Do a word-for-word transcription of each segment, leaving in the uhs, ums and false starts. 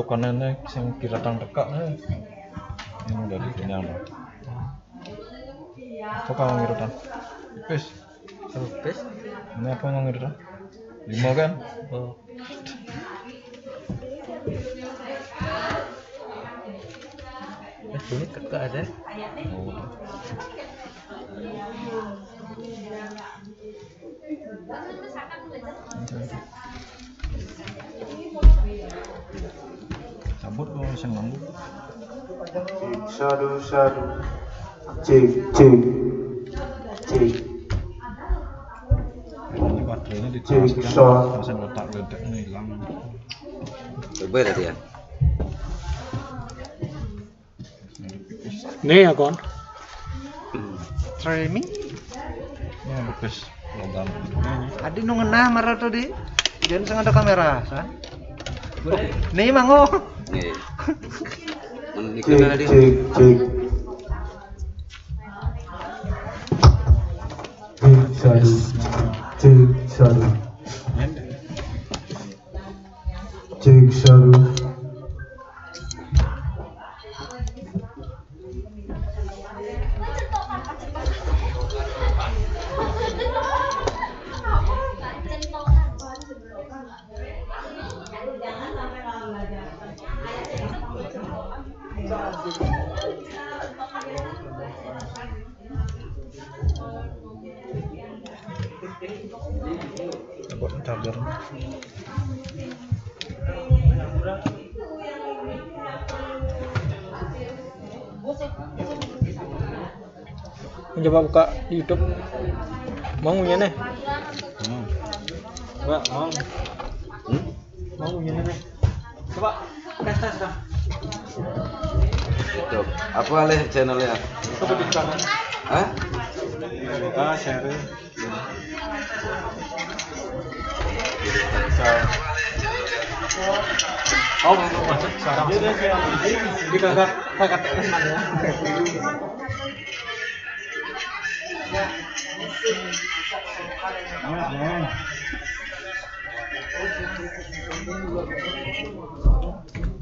Konene sing kiratang tekak, eh. Ini udah dikenyang, loh. Apa kamu ngirutan? Pis. Apa pis? Ini apa mau ngirutan? Lima kan? Oh. Eh, ini tekak ada. Oh. Cabut kalau sing ngangguk. Sadu, sadu. Cek, cek. Cek. Ini baterainya dicas. Cek, kan, sound. Masih letak-letak ini hilang. Coba tadi ya. Nih ya, Kon. Streaming. Ini bagus logam. Adi nu ngenah marah tadi. Jangan sengaja kamera, sa. Nih, Mango. Nih. Cek, cek, cek. Cek, sadu. Cek, sadu. Cek, sadu. Buat charger. Coba buka di YouTube. Mau punya nih? Hmm. Coba, mau. Hmm? Mau punya nih? Coba tes tes dah. YouTube. Apa leh channelnya? Coba di sana. Hah? Ah, share. Oh, masuk. Di kakak, kakak teman ya.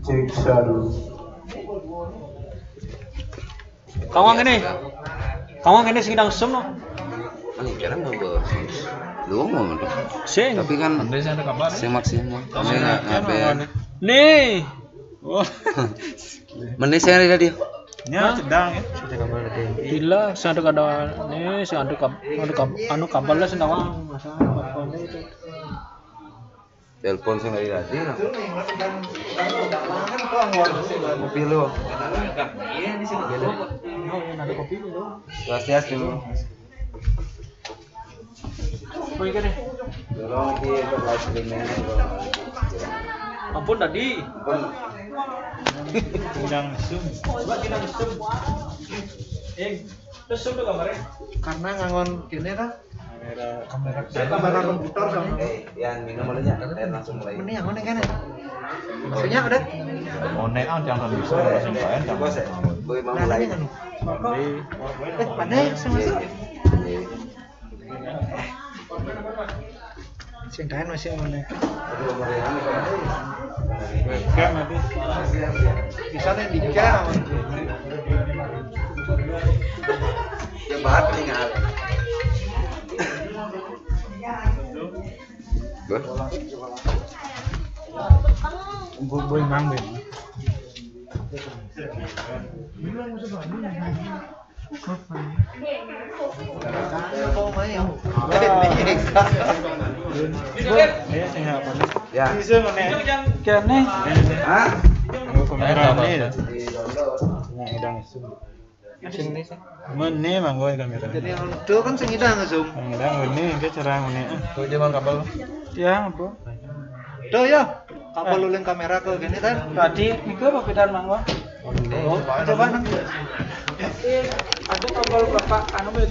Cek, sadu. Kawang ini. Kawang ini sing dang sem no. Ini jarang mau bawa. Lu ngomong tuh. Sing. Tapi kan sing maksimal. Kami nggak ngabe. Nih. Wah. Mending saya ada dia. Nya sedang ya. Kita kabar ada. Gila, sing ada kada nih, sing ada kab-, ada kab-, anu kabel lah sing nawang. Masalah apa itu? Telepon sing dari tadi. Kopi lu. Iya, di sini. Iya, ada kopi lu. Gas, gas dulu. Oh, iya deh. Dorong lagi untuk live streaming. Ampun tadi. Ampun. Tidak mesum. Coba tidak mesum. Eh, mesum tuh kamarnya. Karena ngangon kene ta? Kamera, kamera komputer sama. Eh, yang minum aja, eh, langsung mulai. Ini yang mana kan? Maksudnya udah? Monean jangan bisa, langsung kain, jangan. Bos, eh, gue mau mulai. Nah, ini anu. Eh, pandai sama. Iya, iya. Iya. Sing kain masih mana? Kan nanti. Di sana di kan. Ya, bahat tinggal. Boy, boy, mang, boy. Ya. Kene. Hah? Kamera ini. Nah, udah ngisi. Sini sih. Mene manggo kamera. Jadi itu kan sing idang, Sung. Idang ini ke cara ini. Tuh dia mang kabel. Ya, apa? Tuh ya. Kabel ulin kamera ke gini kan. Tadi itu apa pedan manggo? Oh, coba nang. Eh, ada kabel berapa anu, Ben?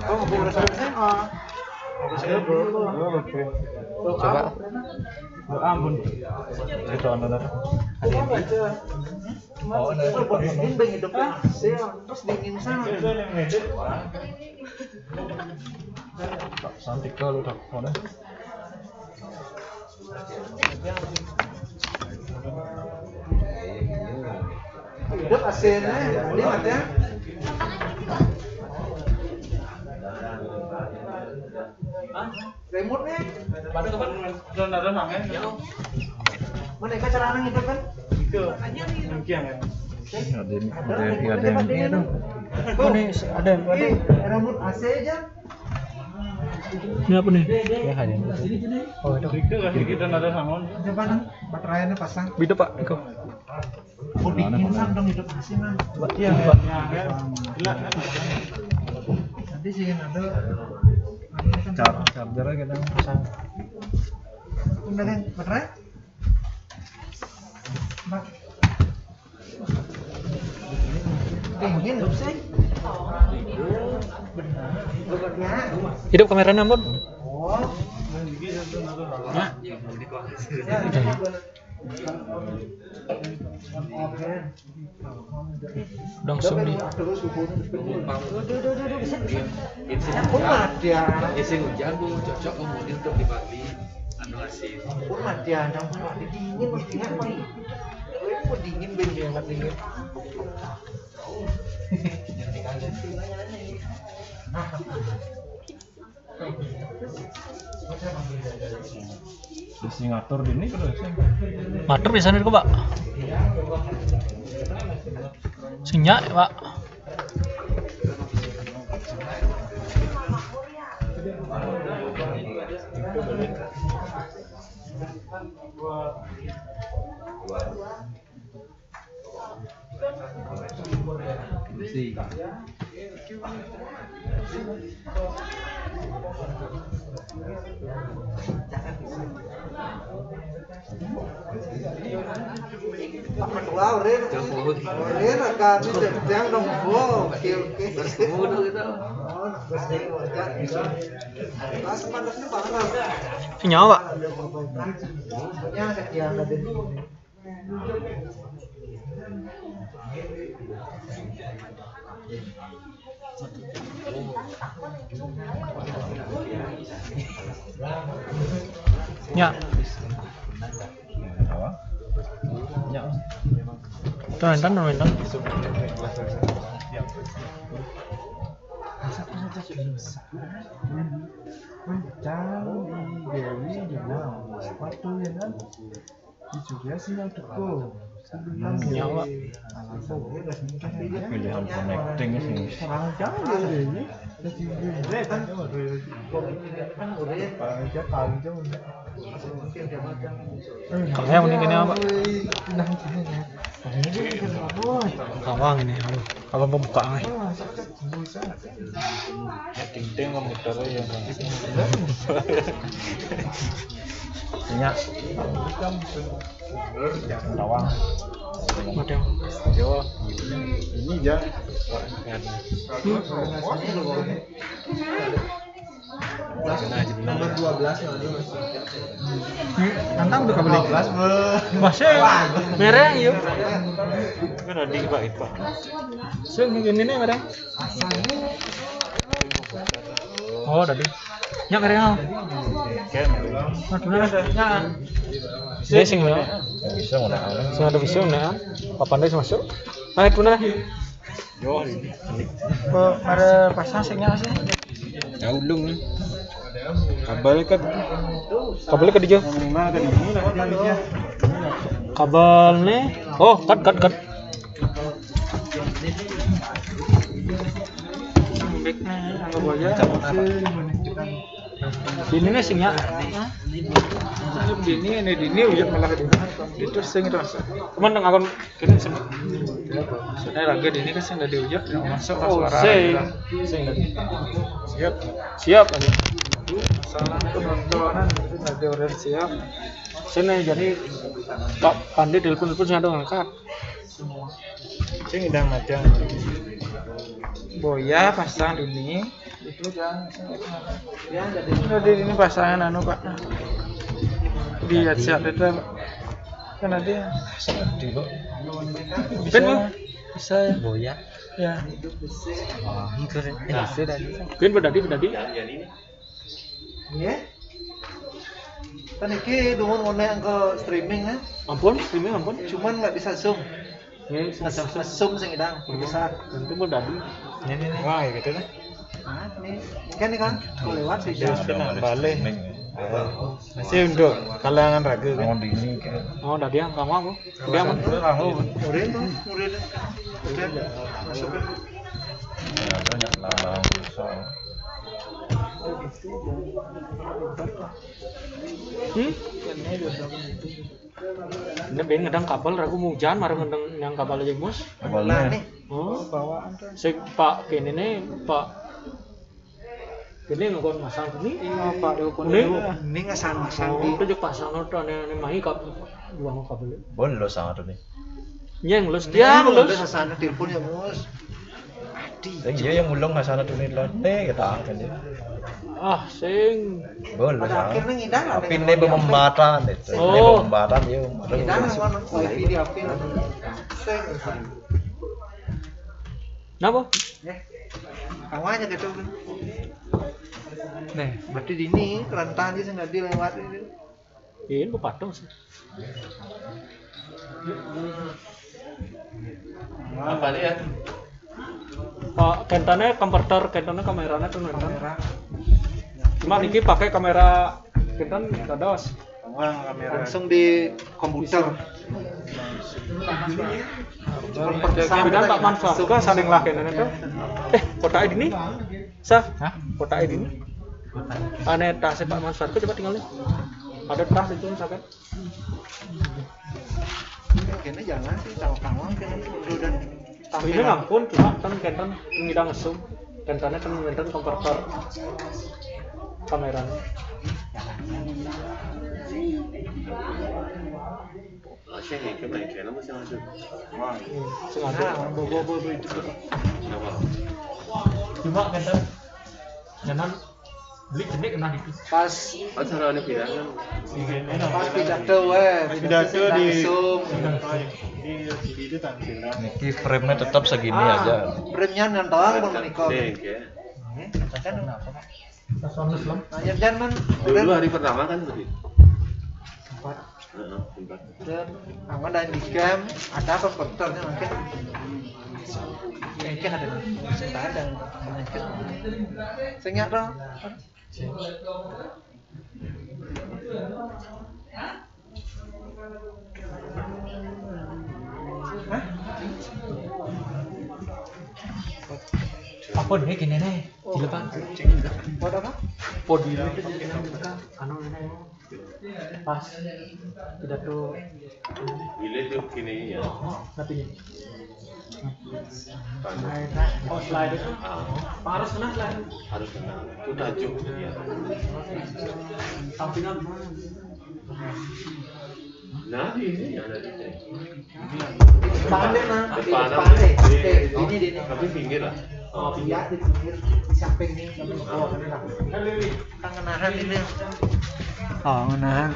Oh, mau rasa S M A. Coba. Oh, ampun. Itu anu dah. Ada yang baca. Oh, ada. Terus dingin sana. Santik kalau udah. Mana? Hidup A C-nya, ini mati ya. Remote nih. Pada kapan? Belum ada nangis. Mana ikan cara nangis itu kan? Itu. Demikian ya. Ada yang, ada yang, ada yang ini tuh. Ini ada yang, ada. Ini remote A C aja. Ini apa nih? Ya, ada. Oh, itu. Itu kan kita ada nangis. Coba dong, baterainya pasang. Beda, Pak. Itu. Mau bikin sang dong hidup A C, man. Iya, iya. Gila. Nanti sih ada. Char-, charger kita pasang. Udah deh, baterai. Mbak. Dingin, sih. Ya. Hidup kameranya, Ampun. Oh. Nah. Ya, ya. Langsung di. Ampun, mati ya. Isi hujan, Bu, cocok kemudian untuk di Bali. Anu, A C. Ampun, mati ya. Ampun, mati, dingin, mati, dingin, Bang. Ampun, dingin, Ben, dia nggak dingin. Di Singapura ini terus. Matur biasanya itu, Pak. Sing nyak, Pak. Apa tuh, ah, udah, udah, kan, itu yang dong, oh, oke, oke. Terus kamu udah gitu. Oh, nah, terus saya ngajak, gitu. Pas mana sih, Bang? Nyawa. Pokoknya sekian tadi. Ya. Ya. Tuh, enten, tuh, enten. Kencang di Dewi di mana? Sepatu ya kan? Di Jogja sih yang teko. Nyawa. Pilihan connecting sih. Orang jauh ya ini. Orang jauh paling jauh. Makanya mending ini apa? Nah, ini kan apa? Kawang ini, aduh, apa pembukaan nih? Ya, ting-ting komputer ya. Nya. Kawang. Model. Yo, ini aja. Nomor dua belas, Mas. Nantang udah kabeli. Dua belas, Bro. Masih mereng, yuk. Kan ada, Pak, Pak. Sing ini nih, mereng. Oh, tadi. Nya mereng. Kan. Aduh, nah, nah. Dia sing mana? Bisa mana? Sing ada bisa mana? Papan dia masuk. Nah, itu nah. Yo, ini. Kok ada pasang sing nya sih? Ya, ulung. Kabel kan. Kabel kan dia. Yang mana kan ini lah, dia, dia. Kabel nih. Oh, cut, cut, cut. Back nih, anggap aja. Ini nih sing ya. Ini, ini, ini udah malah di. Itu sing itu. Cuman nang akun kene sing. Maksudnya lagi di ini kan sing dari ujuk yang masuk ke suara. Sing. Sing. Siap. Siap aja. Salam penontonan itu tadi udah siap. Sini jadi Pak Pandi telepon, telepon sing ada ngangkat. Sing ndang madang. Boya pasang dini. Itu kan. Jadi ini pasangan anu, Pak. Di headset itu, Pak. Kan ada. Sedih, Pak. Pin, Bu? Bisa ya? Boya. Ya. Oh, itu sih. Ini sih tadi. Pin, Bu, tadi, Bu, tadi. Iya. Kan iki dumun ngene ke streaming ya. Ampun, streaming ampun. Cuman nggak bisa zoom. Mesum sing idang, besar. Nanti mau dadi. Ini nih. Wah, ya gitu nih. Nah, ini kan nih kan, mau lewat sih. Dia sudah balik. Masih untuk kalangan ragu kan? Oh, di ini kan. Oh, dadi yang kamu aku. Dia mau. Murid tuh, murid. Udah, masukin. Ya, banyak lambang soal. Hmm? Ini ben ngedang kabel, ragu mau hujan, marah ngedang yang kabel aja mus. Kabelnya. Nah, nih. Oh, bawaan tuh. Si Pak kene nih, Pak kene nggon masang ini. Iya, Pak, ini. Ini ngasang-masang. Oh, itu juga pasang tuh, nih, nih, mai kabel, buang kabel. Boleh lo sama tuh nih. Nyeng, lo setia, lo. Sana telepon ya, Mus. Mati. Yang iya yang mulung nggak sana tuh nih, lo. Nih, kita angkat ya. Ah, sing. Boleh. Pada akhirnya ngidang lah. Tapi ini pemembatan itu. Oh. Ini pemembatan ya. Ngidang sama wifi di api lah. Sing. Kenapa? Ya. Kamu aja gitu kan. Nih, berarti di ini kerantanya sih nggak dilewat ini. Ini patung sih. Apa nih ya? Pak, kentane konverter, kentane kamerane tuh nonton. Kamera. Cuma niki pakai kamera kenten dados. Langsung di komputer. Bidang Pak Mansur ke saling lah kene tuh. Eh, kota ini. Sah? Hah? Kota ini. Ane tasnya Pak Mansur ke coba tinggalin. Ada tas itu misalkan. Kene jangan sih, tawang-tawang kene udah. Ini ngampun cuma kan kenten ngidang ngesum. Kentane kan kenten konverter kamerane. Masih nih, coba yang kena masih masuk. Wah, iya. Sengaja. Nah, orang bobo-bobo itu tuh. Kenapa? Cuma kenten jangan beli jenik kena itu. Pas. Pas orang ini bilang kan. Pas pidato, weh, pidato di langsung. Di, di itu tampilan. Niki frame-nya tetap segini aja. Frame-nya nang tawang pun menikah. Dek, ya. Ini, katakan kenapa, Pak? Nah, ya, jangan. Dulu hari pertama kan begitu. Empat. Heeh, empat. Dan, aku ada di game, ada apa konverternya mungkin. Mungkin ada. Sebentar ada. Mungkin. Sing nyak dong. Hah? Apa nih gini nih? Di depan. Buat apa? Podium itu jadi anu ini. Pas pidato. Gile tuh gini ya. Tapi ini. Oh, slide itu. Ah. Harus kena slide. Harus kena. Itu tajuk dia. Sampingan. Nah, ini ada di sini. Pandai, Mang. Pandai. Pandai. Oke, ini, ini. Tapi pinggir lah. Oh, iya, di pinggir, di samping nih. Oh, ini lah. Kita ngenahan ini. Oh, ngenahan.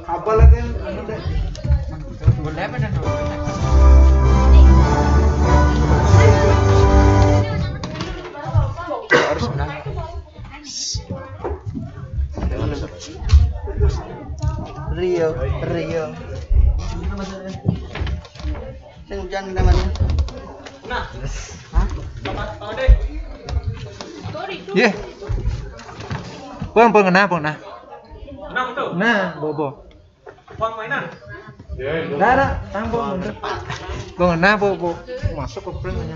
Apa lagi yang anu deh? Boleh apa nih? Harus menang. Rio, Rio. Sing hujan namanya. Nah. Hah? Yeh. Bang, bang, nah, bang, nah. Nah, bobo. Uang mainan. Dah, dah, tampung. Bang, nah, bu, bu. Masuk ke frame aja.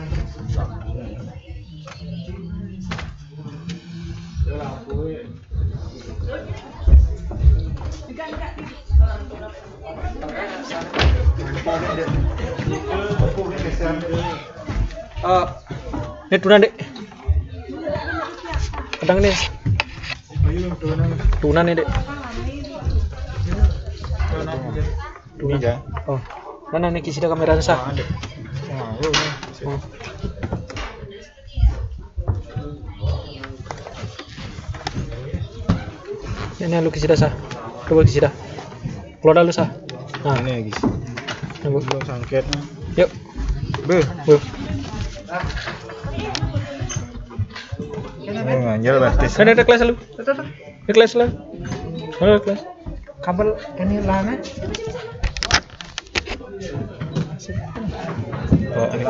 Eh, ini tunan, Dek. Kadang nih. Tunan nih, Dek. Tunan. Oh. Mana nih kisida kamera sa? Oh. Ini lu kisida sa. Coba kisida. Keluar dulu sa. Nah. Ini lagi. Tunggu. Belum sangketnya. Yuk. Be. Yuk. Oh, anjir, batis. Kan ada kelas lu. Ada kelas lu. Ada kelas. Kabel ini lana. Oh, ini.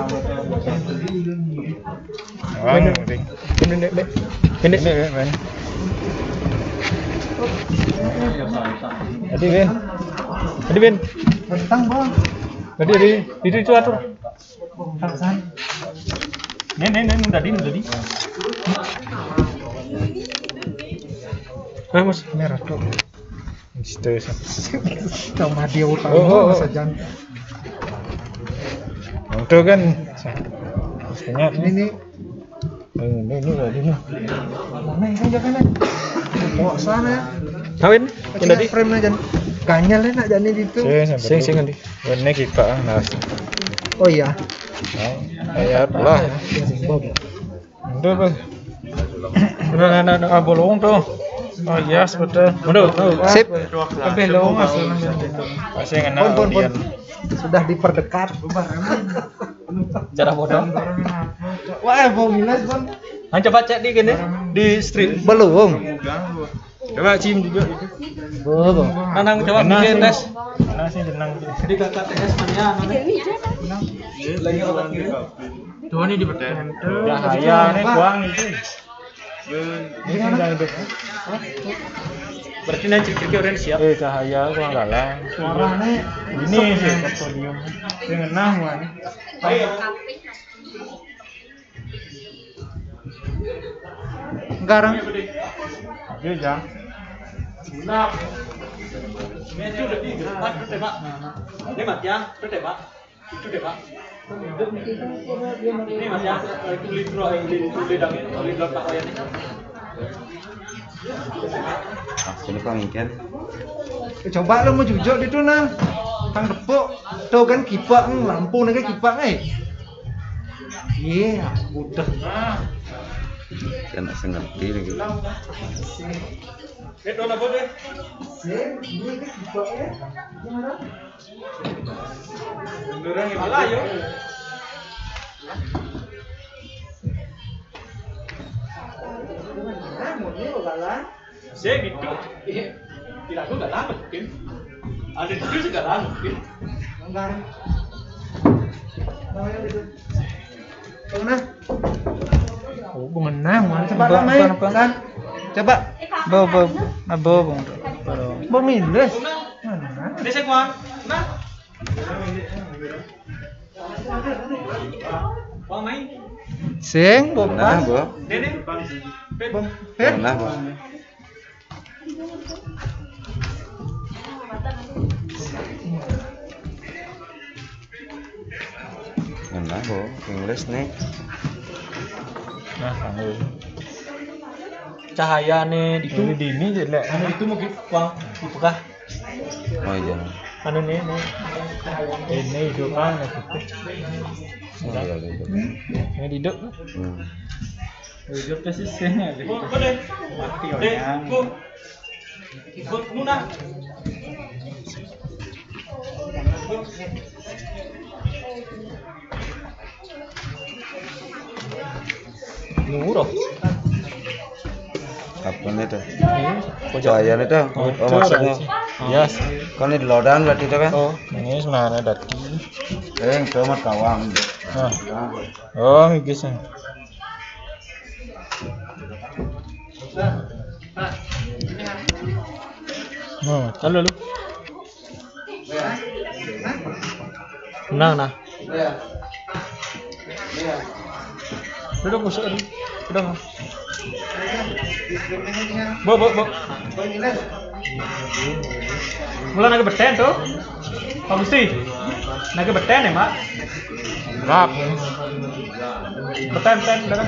Wah, ini. Ini, ini, ini. Ini, ini, ini. Tadi, Win. Tadi, Win. Tentang, Bang. Tadi, tadi. Itu, itu atur. Ini, ini, ini, tadi, tadi. Nah, Mas. Merah tuh. Situ, situ. Sama dia utang. Oh, oh, oh. Masa jangan. Itu kan. Maksudnya ini, ini. Ini, ini, ini, ini. Mana ini, jangan, eh. Bawa sana, ya. Kawin? Yang tadi? Frame aja. Ganyal, ya, nak, jadi itu. Sing, sing, sing, nanti. Ini kita, ah, nah. Oh, iya. Nah, ya, lah. Ya, sing, Bob. Udah, Bang. Udah, udah, udah, udah, ah, bolong tuh. Oh, iya, betul. Udah, udah. Sip. Lebih long, Mas. Pasti kena. Pun, pun, pun. Audiens. Sudah diperdekat. Cara bodoh. Wah, eh, mau ngiles, Bang. Nah, coba cek di gini, di stream. Belum. Coba cium juga. Belum. Nanang, coba bikin tes. Nah, sih jenang. Di K K T S mana? Lagi otak kiri. Tuh, ini di perten. Cahaya ini kurang itu. Ini sih jangan deh. Berarti nanti kiri orang siap. Eh, cahaya kurang galang. Suaranya ini sih podium. Dengan nah, Wan. Garang. Ayo, Jang. Ini udah tiga. Empat, udah, Pak. Ini, Mas, ya. Udah deh, Pak. Ini, Mas, ya. Kulit roh, kulit, kulit daging, kulit roh, Pak, ini. Ah, sini, Pak, mungkin. Eh, coba lo mau jujur di tuh, nah. Tang tepuk. Tuh kan kipak, hmm, lampu nih kipak, eh. Iya, udah. Kena sengerti lagi. Eh, tuh, apa deh? Sih, ini kipak, ya. Gimana? Alah, yo. Saya gitu. Iya. Tidak, aku nggak lama mungkin. Ada itu juga lama mungkin. Enggak. Mana? Oh, mengenang, mana? Coba lah, Mai. San. Coba. Bo, bo, ah, bo, bo. Bo ngilis. Mana? Dia sekuan. Nah. Sing, Bang. Nah, Bang. Bang. Nah, Bang. Nah, Bang. Inggris nih. Nah, kanggo. Cahayane itu. Ini dini, lek. Anu itu mungkin, Bang. Buka. Oh iya. Anu nih, nih. Ini hidup kan, gitu. Oh iya, iya. Ini hidup. Hmm. Hidup pasti sih, ya, gitu. Mati orang. Nurah. Apa nih tuh? Hmm. Cahaya nih tuh. Oh, oh, maksudnya. Iya. Kan ini lodan berarti itu kan? Oh, ini sebenarnya dati. Eh, yang tomat kawang. Nah. Oh, iki sih. Nah, halo lu. Menang nah. Duduk musuh ini. Duduk. Bo, bo, bo. Mulai lagi beten tuh. Pak Gusti. Lagi beten ya, Mak? Maaf. Beten, beten, beten.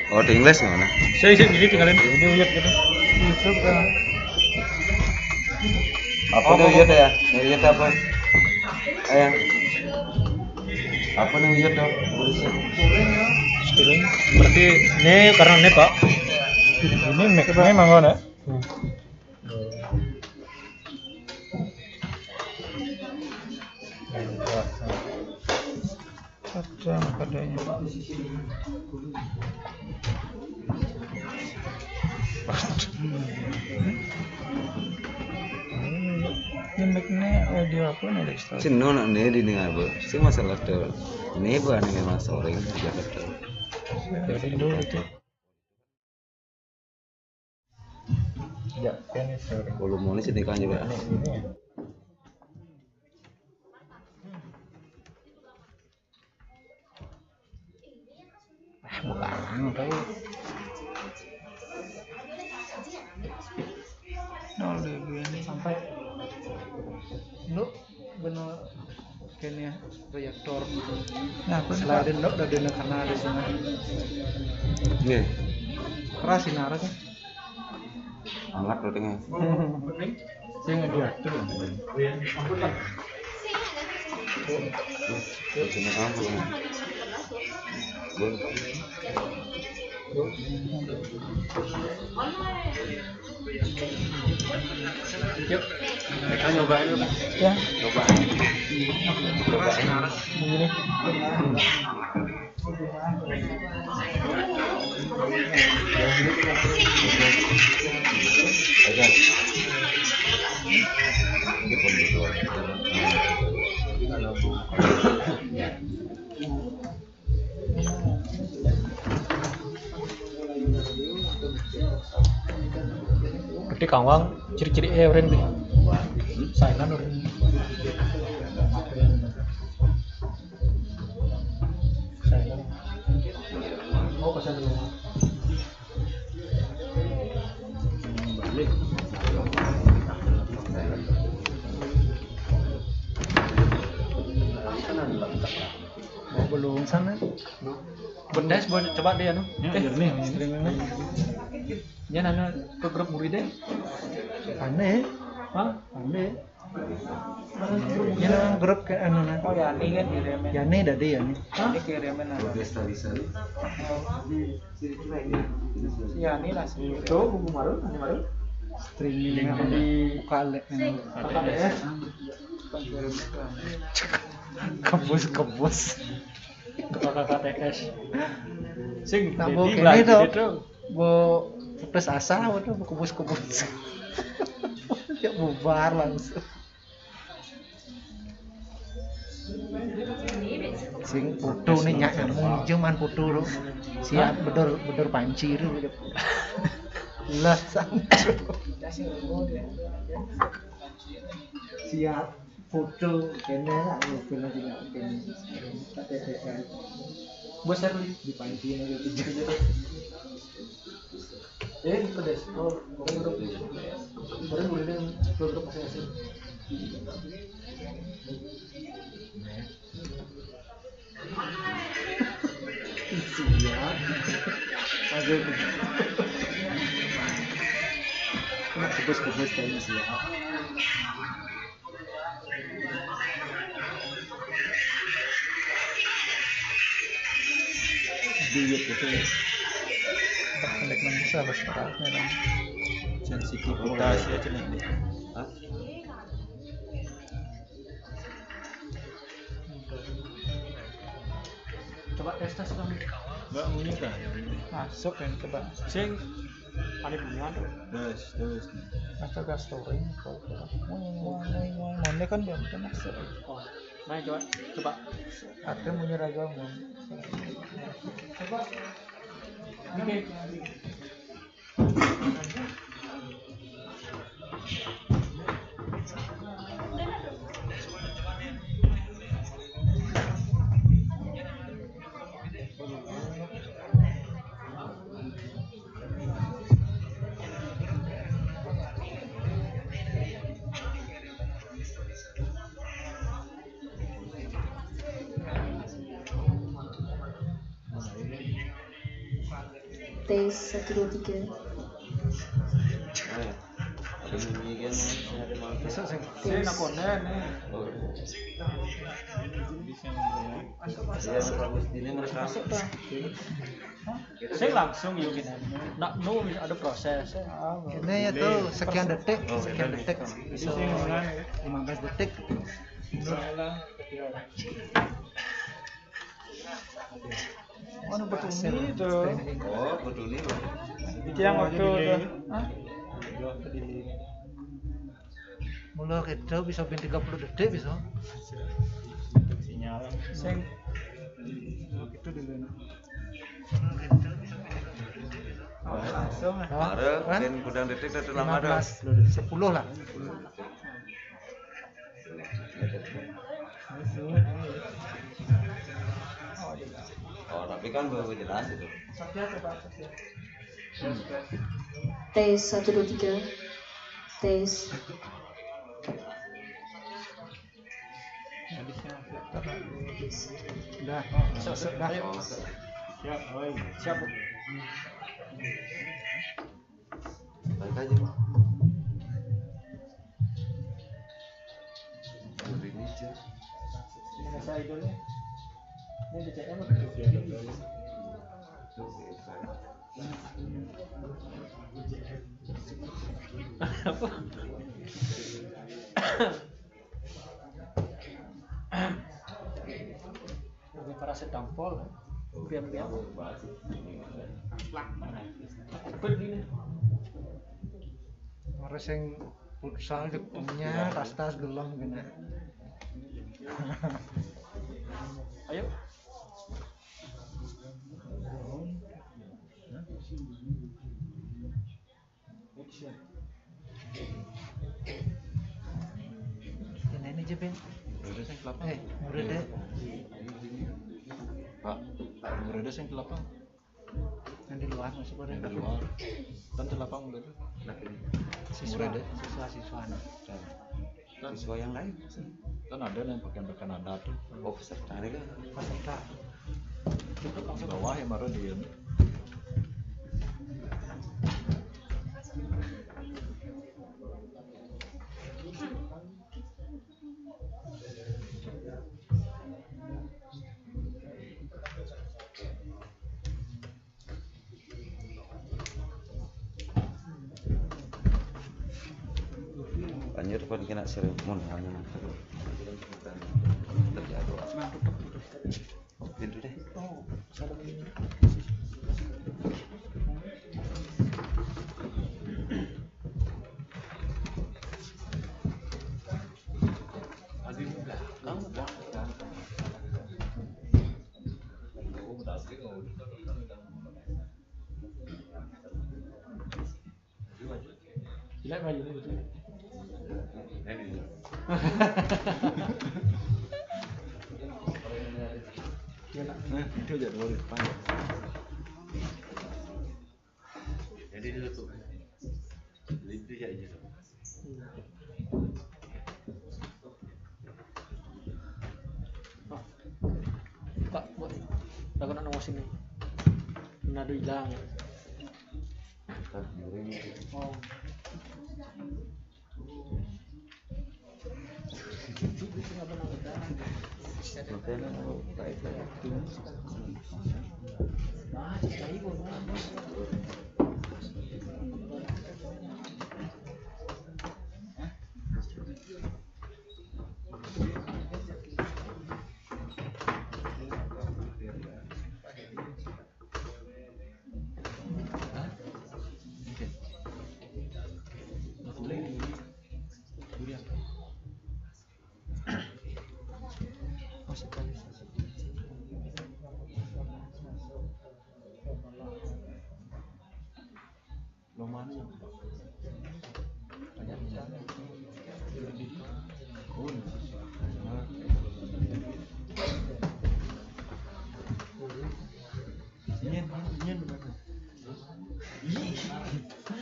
Oh, di Inggris mana? Saya, saya, ini tinggalin. Ini uyut gitu. YouTube kan. Apa nih uyut ya? Ini uyut apa? Eh, apa nih uyut tuh? Berarti ini karena ini, Pak. Ini mic-nya memang ada. Hmm. Kadang, kadang. Ini mic-nya audio apa nih, Dexter? Sing no nak ne di dengar, Bu. Sing masalah tuh. Ini Bu, ane memang sore di Jakarta. Jadi dulu itu. Ya, ini sore. Volume ini sih tekan juga. Ini, ini. Ah, bukan, tahu. Nol dua ini sampai. Lu bener kene ya, proyektor. Nah, aku selain dok dari negara di sana. Nih. Keras ini arah kan? Hangat loh tengah. Sing diatur. Sini apa? Yuk, kita nyobain dulu. Ya. Coba. Coba. Begini. Jadi kawang ciri-ciri eh orang di saingan orang. Saingan. Oh, pesan dulu. Balik. Mau belum sana. Bendes, coba dia anu. Ya, eh, jernih. Streaming nih. Dia nanya ke grup murid deh. Aneh. Hah? Aneh. Ini grup ke anu nah. Oh ya, ini kan kirimin. Ya ini tadi ya ini. Hah? Ini kirimin apa? Desta bisa. Si Yani lah sih. Itu buku baru, ini baru. Streaming yang di buka lek ini. Apa ya? Kebus kebus. Ketua K K T S. Sing nambah jadi kene lah, to. Jadi to. Bu putus asa, waduh, bu kebus kebus. Ya bubar langsung. Sing foto nih nyak nyamung ijo man foto lo. Siap bedor bedor panci lo. Lah sancu. Siap foto kene lah, foto nanti nggak kene. K T P kan. Bos saya di panci ini gitu. Eh, pedes. Oh, baru dulu. Baru dulu deh, baru dulu masing-masing. Siap. Aduh. Kena kebus-kebus kayaknya siap. Duit itu ya. Pendek manusia harus beratnya kan. Sensitivita sih aja nih. Hah? Coba tes tes dong. Enggak muni kan? Masuk kan coba. Sing ada bunyian tuh. Terus, terus. Masa gas touring kalau mana kan dia mungkin masuk. Oh, nah coba coba. Ada bunyi raga mun. Coba. Oke. Tes, satu, dua, tiga. Eh, ada bunyi kan, ada manggil. Besok sing. Tes. Sing nak konen, eh. Oh. Iya, Pak Agustin ini mereka. Masuk, Pak. Sing langsung yuk gini. Nak nu ada proses. Ini ya tuh sekian detik, oh, sekian detik. Jadi bisa sing dengan lima belas detik. Mana betul ini tuh? Oh, betul ini, Pak. Itu yang waktu tuh. Hah? Mula kita bisa bin tiga puluh detik bisa. Sinyal. Sing. Itu dulu, nah. Langsung. Mare, kan? Bin gudang detik itu lama dah. Lima belas, sepuluh lah. Oh, tapi kan belum jelas itu. Tes, satu, dua, tiga. Tes. Udah, masuk dah. Siap, oi. Siap. Balik aja, Pak. Ini saya idolnya. Ini B C M apa? Apa? Lebih parah setampol. Biar-biar. Apa ini? Harus yang futsal, punya tas-tas gelem gini. Ayo. Ini aja, Ben. Udah sing kelapa. Eh, udah deh. Pak, udah deh sing kelapa. Yang di luar masih pada. Yang di luar. Kan kelapa mulai tuh. Siswa, siswa-siswa. Nah. Kan siswa yang lain. Kan ada yang pakaian-pakaian adat tuh. Oh, peserta ini kan. Peserta. Di bawah yang baru di ini. Lanjut pun kena sermon hanya nanti. Terjatuh. Pintu deh. Jelek baju ni betul. Dia nak. Nah, itu je dua depan. Jadi dia tu. Jadi dia je. Pak, buat. Aku nak nongol sini. Nado hilang. Oh.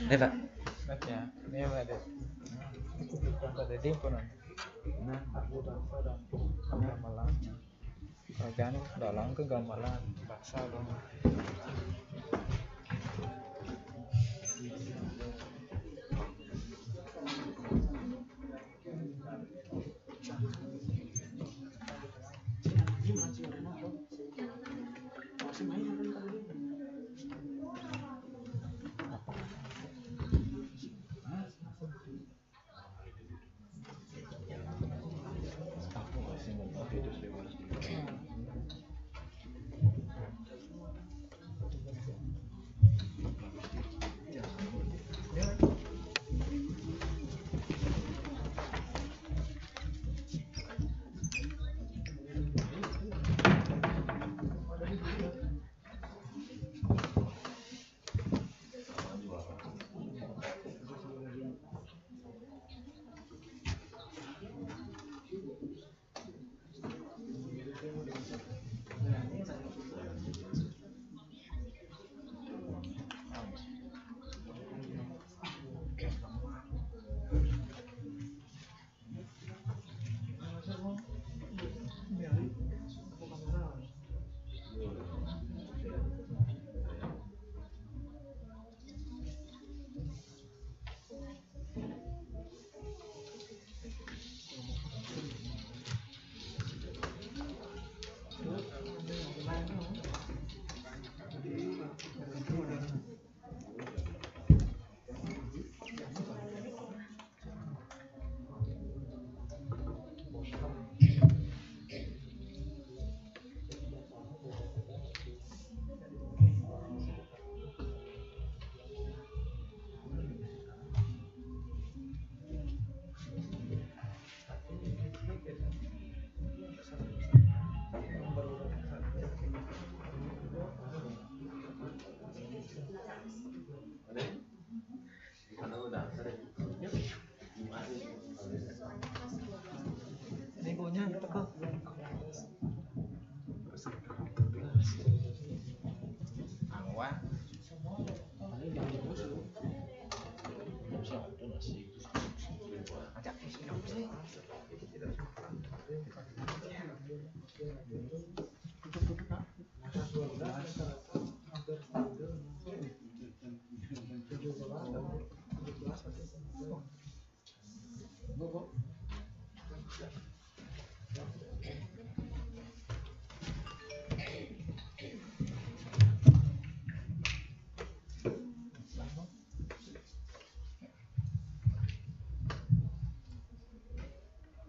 Eh, Pak. Baca. Ini apa ada? Nah, aku tak ada. Gamelan. Kerajaan dalam kegamalan bahasa dong.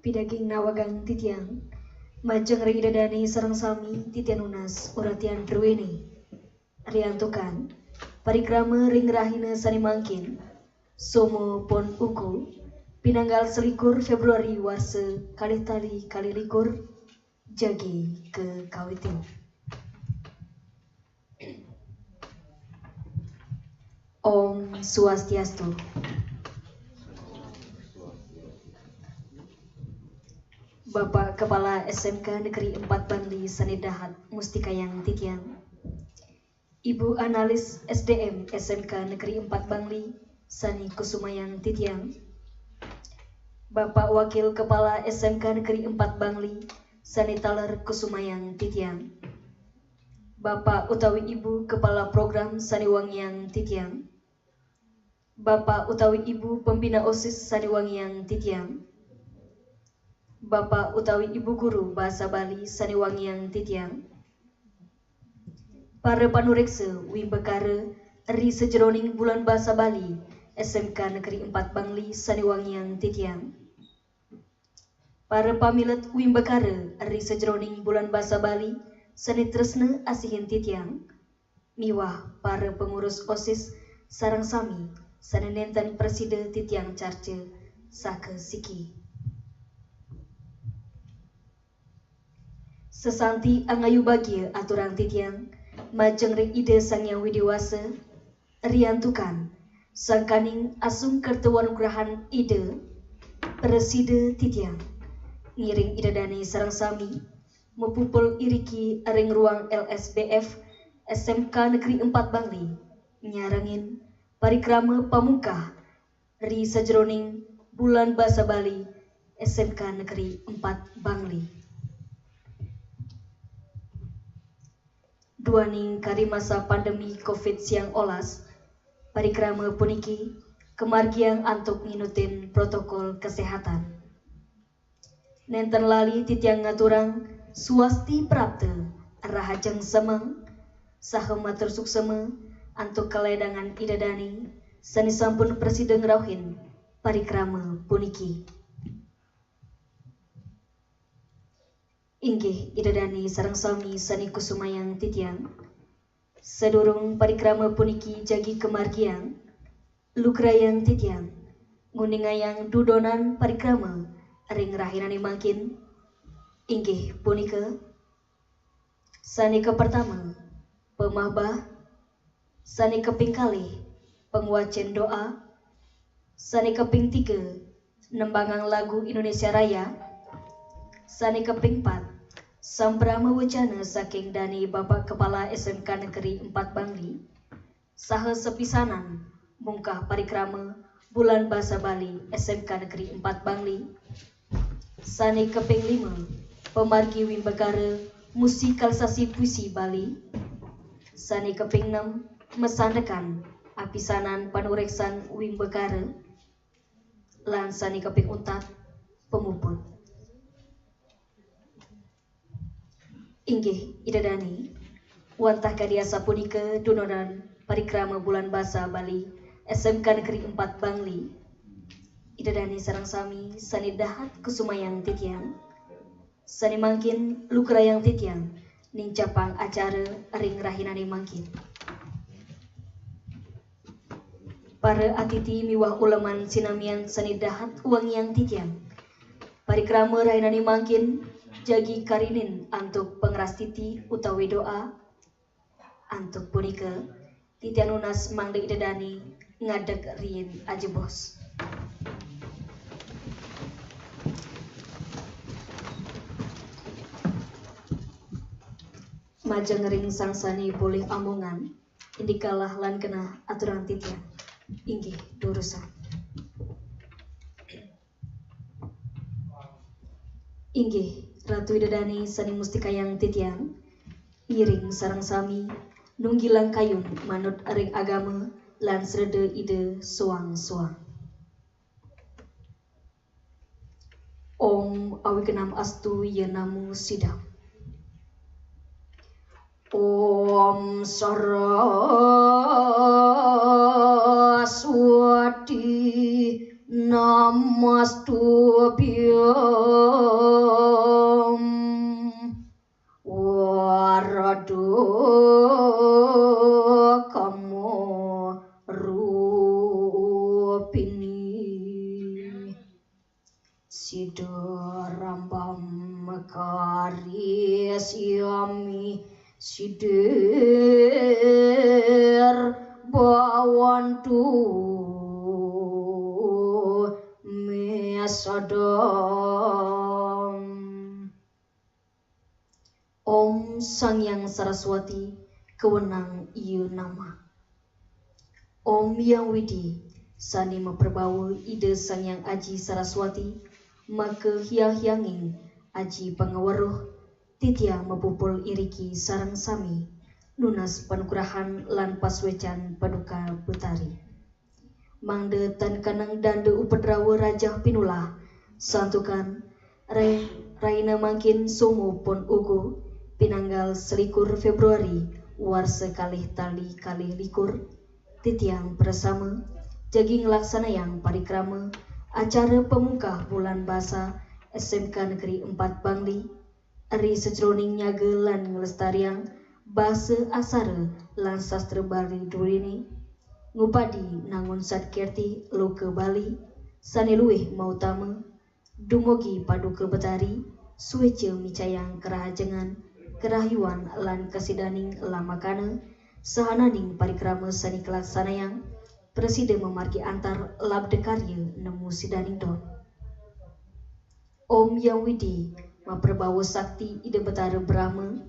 Pidaging nawagang titiang, majeng ring Ida Dane sareng sami titiang nunas uratian druene. Riantukan parikrama ring rahina sane mangkin, Somo Pon Uku, pinanggal selikur Februari warsa kalih tali kalih likur, jagi kakawitin. Om Swastiastu. Bapak Kepala S M K Negeri Empat Bangli sane dahat mustikayang titiang. Ibu Analis S D M S M K Negeri Empat Bangli sane kusumayang titiang. Bapak Wakil Kepala S M K Negeri Empat Bangli sane taler kusumayang titiang. Bapak utawi Ibu Kepala Program sane wangiang titiang. Bapak utawi Ibu Pembina OSIS sane wangiang titiang. Bapak utawi Ibu Guru Basa Bali sane wangiang titiang. Para panureksa wimbakara ri sajeroning Bulan Basa Bali S M K Negeri Empat Bangli sane wangiang titiang. Para pamilet wimbakara ri sajeroning Bulan Basa Bali sane tresna asihin titiang, miwah para pengurus OSIS sareng sami sane nenten prasida titiang carca saka siki. Sesanti angayu bagia aturang titiang majeng ring Ida Sang Hyang Widi Wasa, riantukan sangkaning asung kerta wanugrahan Ida prasida titiang ngiring Ida Dane sareng sami mapupul iriki ring ruang L S B F S M K Negeri Empat Bangli nyarengin parikrama pamungkah ri sajeroning Bulan Basa Bali S M K Negeri Empat Bangli. Duaning kari masa pandemi covid siang olas, parikrama puniki kamargiang antuk nginutin protokol kesehatan. Nenten lali titiang ngaturang swasti prapta, rahajeng semeng, saha matur suksema antuk kaledangan Ida Dane sane sampun prasida ngrauhin parikrama puniki. Inggih Ida Dane sareng sami sane kusumayang titiang. Sadurung parikrama puniki jagi kamargiang, lugrayang titiang nguningayang dudonan parikrama ring rahinane mangkin, inggih punika: sane kapertama, pamahbah; sane kaping kalih, pangwacen doa; sane kaping tiga, nembangang lagu Indonesia Raya; sane kaping pat, samprama wecana saking dane Bapak Kepala S M K Negeri Empat Bangli; saha sapisanan mungkah parikrama Bulan Basa Bali S M K Negeri Empat Bangli; sane kaping lima, pamargi wimbakara musikalisasi puisi Bali; sane kaping nem, masandekan apisanan panureksan wimbakara; lan sane kaping untat, pamuput. Inggih Ida Dane, wantah kadi asapunika dudonan parikrama Bulan Basa Bali S M K Negeri Empat Bangli. Ida Dane sareng sami sane dahat kusumayang titiang, sane mangkin lugrayang titiang nincapang acara ring rahinane mangkin. Para atiti miwah uleman sinamian sane dahat wangiang titiang, parikrama rahinane mangkin jagi karinin antuk pangrastiti utawi doa. Antuk punika, titiang nunas mangda Ida Dane ngadeg riin ajebos. Majeng ring sang sane polih amongan, indik kalah lan genah aturang titiang. Inggih, durusang. Inggih, Ratu Ida Dane sane mustikayang titiang, ngiring sareng sami nunggilang kayun manut ring agama lan sreda Ida soang-soang. Om awignam astu ya namo sidam. Om Saraswati Namastubhyam Warada Kama Rupini. Sidarambam karisyami sidir bhawantu me sadam. Om Sang Hyang Saraswati kawenang iya nama. Om Hyang Widi sane maperbawa Ida Sang Hyang Aji Saraswati, maka hyang-hyanging aji pangaweruh, titiang mapupul iriki sareng sami nunas panugrahan lan pasuecan Paduka Betari. Mangda tan kaneng danda upadrawa rajah pinulah, santukan re-, raina mangkin sumu pun uku, pinanggal selikur Februari, warsa kalih tali kalih likur, titiang prasama jagi nglaksanayang parikrama acara pamungkah bulan basa S M K Negeri Empat Bangli, ri sajroning nyaga lan nglestariang basa aksara lan sastra Bali durine, ngupadi nangun satkirti loka Bali, sane luwih mautama, dumugi Paduka Betari, sueca micayang kerahajengan, kerahayuan lan kasidaning lamakana, sahananing parikrama sane kalaksanayang, prasida mamargi antar labda karya nemu sidaning don. Om Hyang Widi, maperbawa sakti Ida Betara Brahma,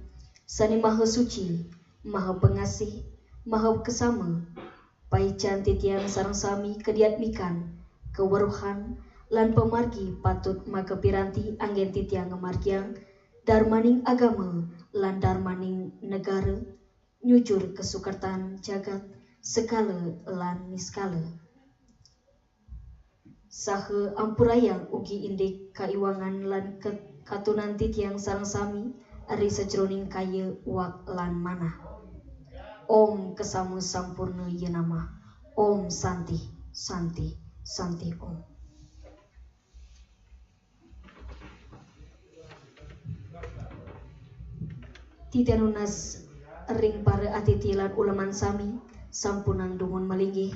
sane maha suci, maha pengasih, maha kesama, paican titiang sareng sami kadiatmikan, kaweruhan, lan pamargi patut makapiranti anggen titiang ngamargiang darmaning agama lan darmaning negara, nyujur kasukertan jagat sekala lan niskala. Saha ampurayang ugi indik kaiwangan lan ke-, katunan titiang sareng sami ri sajroning kaya wak lan manah. Om kasama sampurna ya namah. Om Santi, Santi, Santi Om. Titiang nunas ring para atiti lan uleman sami, sampunang dumun malinggih.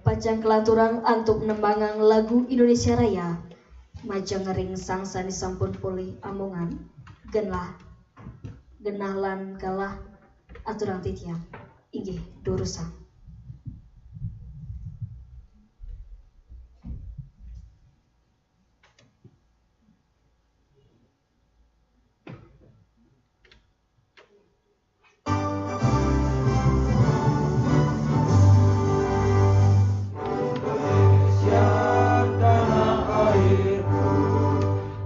Pacang kalanturang antuk nembangang lagu Indonesia Raya, majeng ring sang sane sampun polih amongan, genah, genah lan galah aturang titiang. Inggih, durusang. Indonesia tanah airku,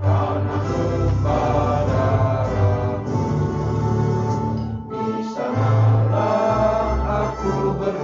tanah tumpah darahku. Di sanalah aku ber-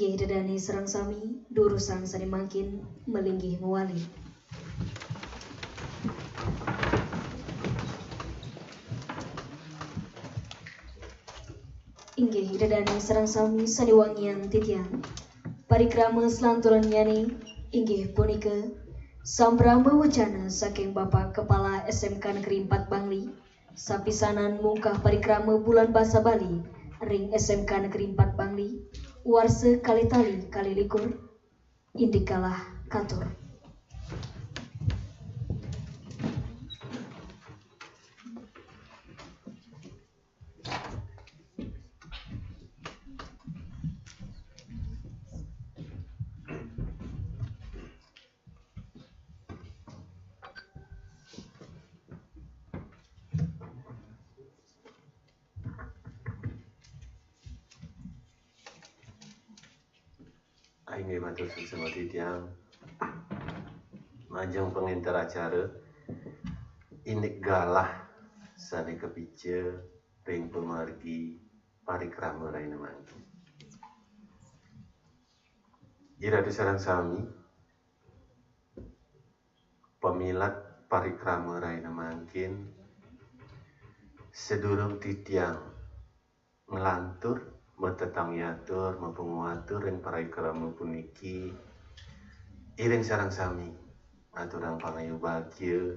Inggih ida dane sareng sami, durusang sane mangkin malinggih mawali. Inggih ida dane sareng sami sane wangian titiang. Parikrama salanturnyane inggih punika sambrama wecana saking Bapak Kepala S M K Negeri empat Bangli, sapisanan mungkah parikrama Bulan Basa Bali ring S M K Negeri empat Bangli, warsa kalih tali kalih likur, indik galah katur. Inggih matur suksma titiang. Majeng pangenter acara, indik galah sane kapica ring pamargi parikrama rahina mangkin. Iratu sareng sami, pamilet parikrama rahina mangkin, sadurung titiang nglantur, matetanggiatur, mapanguatur ring parikrama puniki, iring sareng sami aturang pangayu bagia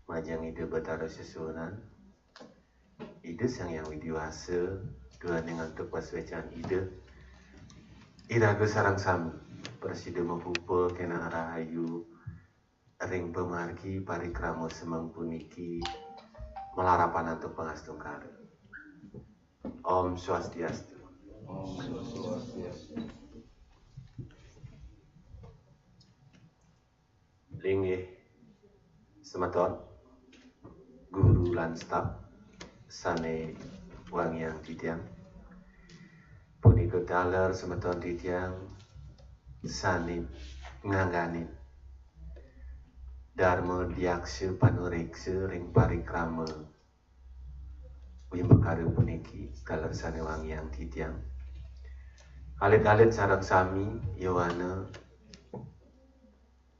majeng Ida Batara Sesuunan, Ida Sang Hyang Widi Wasa, duaning antuk pasuecan Ida, iraga sareng sami prasida mapupa keneh rahayu ring pamargi parikrama semeng puniki, malarapan antuk pangastungkara. Om Swastiastu. Om Swastiastu. Linggih semeton, guru lan staf sane wangiang titiang. Punika taler semeton titiang sane ngangganin Dharma Diaksa Panureksa ring parikrama wimbakara puniki, taler sane wangiang titiang. Alit-alit sareng sami, yowana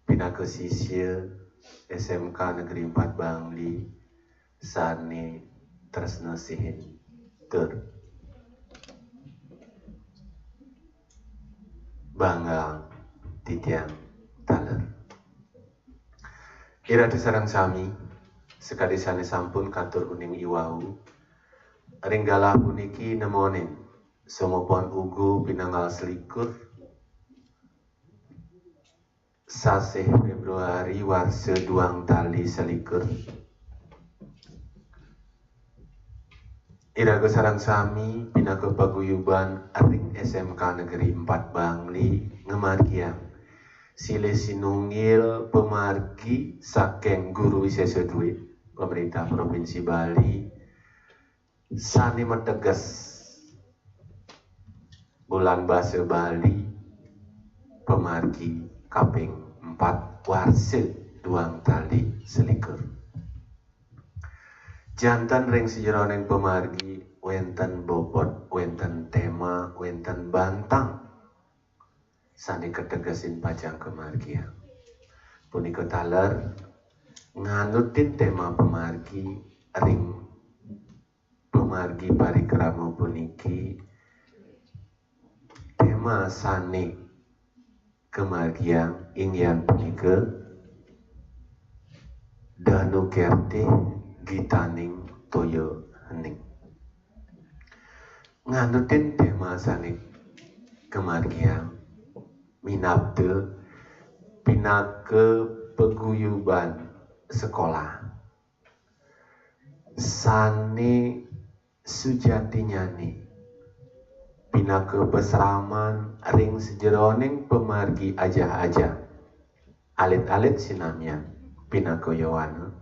pinaka sisya S M K Negeri empat Bangli sane tresna sihin tur bangga titiang taler. Iratu sareng sami, sakadi sane sampun katur uning iwau, ring galah puniki nemonin sumapon uga pinanggal selikur, sasih Februari warsa duang tali selikur. Iraga sareng sami pinaka paguyuban ring S M K Negeri empat Bangli ngamargiang silih sinunggil pamargi saking Guru Wisesa Duit, Pemerintah Provinsi Bali, sane mateges Bulan Basa Bali pamargi kaping empat warsa duang tali selikur. Janten ring sajeroning pamargi wenten bobot, wenten tema, wenten bantang sane kategesin pacang kamargiang. Punika taler nganutin tema pamargi ring pamargi parikrama puniki, tema sane kamargiang inggih punika Danu Kertih Gitaning Toya Hening. Nganutin tema sane kamargiang minabda pinaka paguyuban sekolah sane sujatinyane pinaka pasraman ring sajeroning pamargi ajah-ajah, alit-alit sinamian pinaka yowana.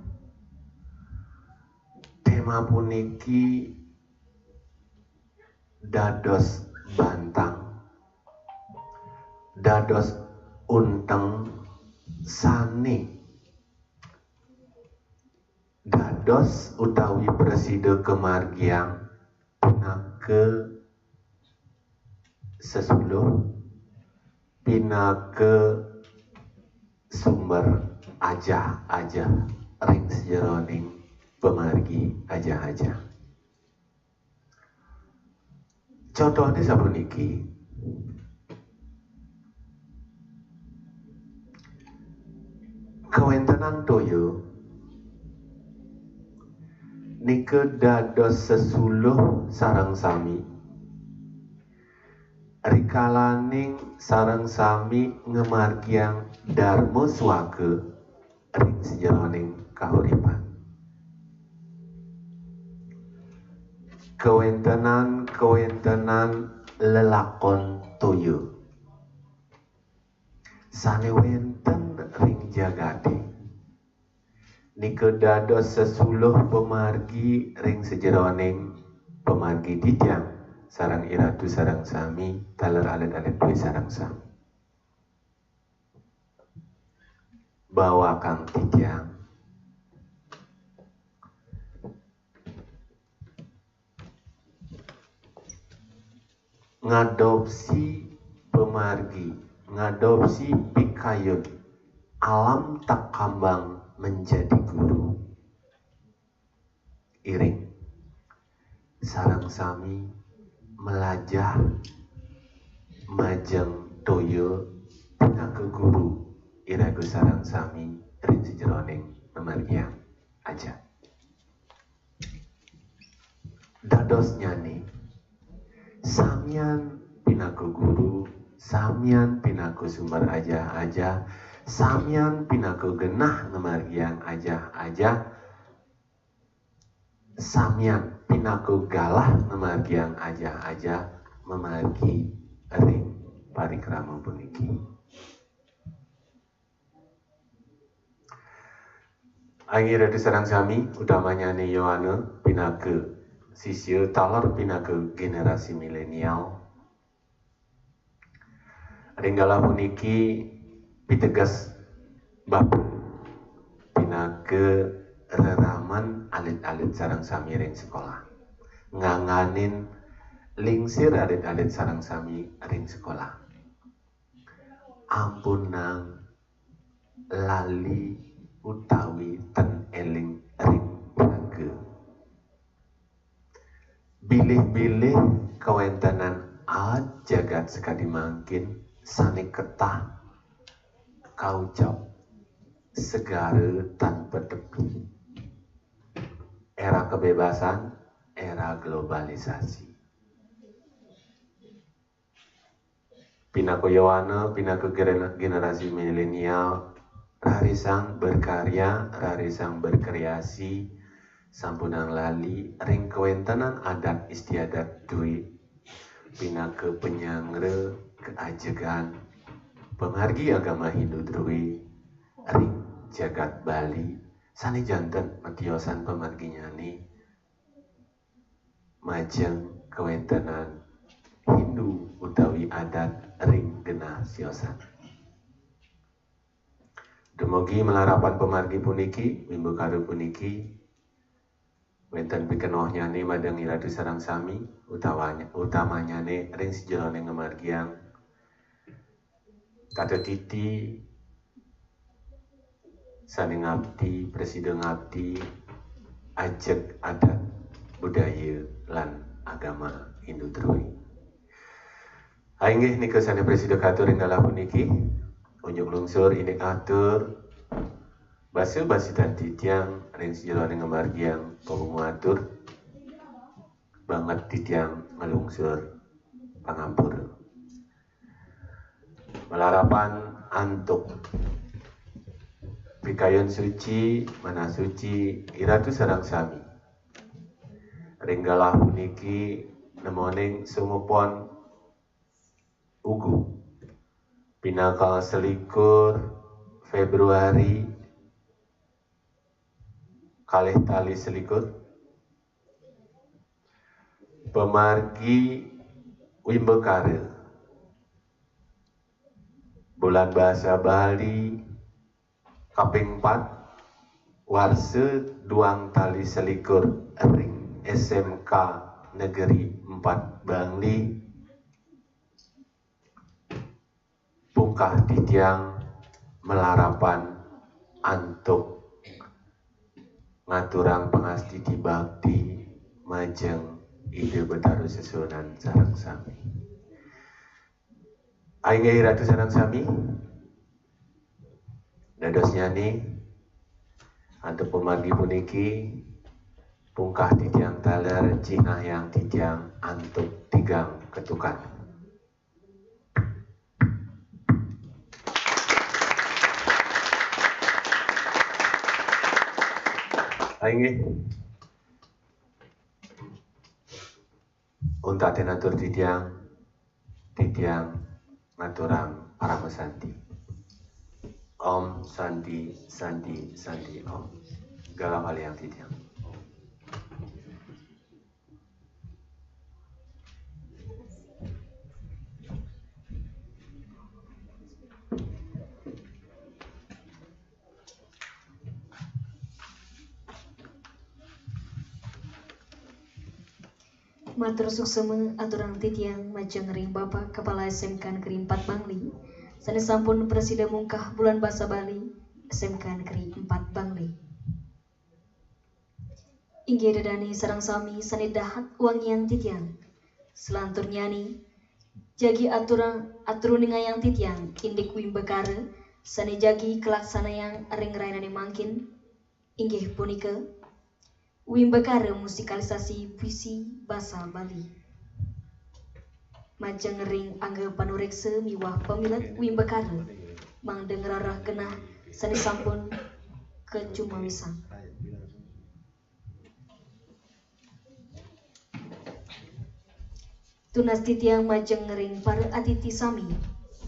Tema puniki dados bantang, dados unteng sane dados utawi prasida kamargiang pinaka sesuluh pinaka sumber ajah-ajah ring sajeroning pamargi ajah-ajah. Contohné sapuniki, kawéntenan toya nika dados sesuluh sareng sami, rikalaning sareng sami ngamargiang darma suaka ring sajeroning kahuripan. Kawéntenan-kawéntenan lelakon toya sané wénten ring jagaté nika dados sesuluh pamargi ring sajeroning pamargi titiang sareng iratu sareng sami, taler alit-alit dué sareng sami. Bawakang titiang ngadopsi pamargi, ngadopsi pikayun alam tak kambang menjadi guru. Iring sareng sami malajah majeng toya pinaka guru iraga sareng sami ring sajeroning ngamargiang ajah. Dadosnyané, samian pinaka guru, samian pinaka sumber ajah-ajah, samian pinaka genah ngamargiang ajah-ajah, samian pinaka galah ngamargiang ajah-ajah mamargi ring parikrama puniki. Inggih Ratu sareng sami, utamanyané Yowana pinaka sisia taler pinaka generasi milenial. Ring galah puniki piteges bapa pinaka reraman alit-alit sareng sami ring sekolah. Ngangganin lingsir alit-alit sareng sami ring sekolah. Ampunang lali utawi ten éling ring raga. Bilih-bilih kawéntenan aat jagat sakadi mangkin sané ketah kaucap segara tanpa tepi. Era kebebasan, era globalisasi. Pinaka yowana, pinaka gener-, generasi milenial, rarisang berkarya, rarisang berkreasi, sampunang lali ring kawéntenan adat istiadat drué, pinaka panyanggra kaajegan pamargi agama Hindu drué ring jagat Bali, sané janten matiosan pamarginyané majeng kawéntenan Hindu utawi adat ring genah siosan. Dumugi malarapan pamargi puniki, wimbakara puniki, wénten pikenohnyané madeng iratu sareng sami, utawanya-, utamanyané ring sajeroning ngamargiang tata titi sané ngabdi, prasida ngabdi ajeg adat, budaya, lan agama Hindu drué. Inggih nika sané prasida katur ring galah puniki. Unjuk lungsur indik atur basa basidan titiang ring sajeroning ngamargiang pamumuatur. Banget titiang nglungsur pangampura. Malarapan antuk pikayun suci, manah suci, iratu sareng sami. Ring galah puniki nemoning sumupon ugu. Pinaka selikur Februari kalih tali selikur. Pamargi wimbakara. Bulan Basa Bali kaping empat, warsa duang tali selikur ring S M K Negeri empat Bangli. Mungkah titiang malarapan antuk ngaturang pangastiti bakti majeng Ida Betara Sesuhunan sareng sami. Inggih Ratu sareng sami, dadosnyané antuk pamargi puniki pungkah titiang taler jinah Hyang titiang antuk tigang ketukan. Inggih. Untatin atur titiang, titiang ngaturang parama santi. Om Santi, Santi, Santi, Om. Galah malih Hyang titiang. Matur suksma aturang titiang majeng ring Bapak Kepala S M K Negeri empat Bangli, sané sampun prasida mungkah Bulan Basa Bali S M K Negeri empat Bangli. Inggih ida dané sareng sami sané dahat wangiang titiang. Selanturnyané, jagi aturang, aturuningayang titiang indik wimbakara sané jagi kalaksanayang ring rahinané mangkin, inggih punika, wimbakara musikalisasi puisi basa Bali. Majeng ring angga panuréksa miwah pamilet wimbakara, mangda ngrereh genah sané sampun kacumawisang. Tunas titiang majeng ring para atiti sami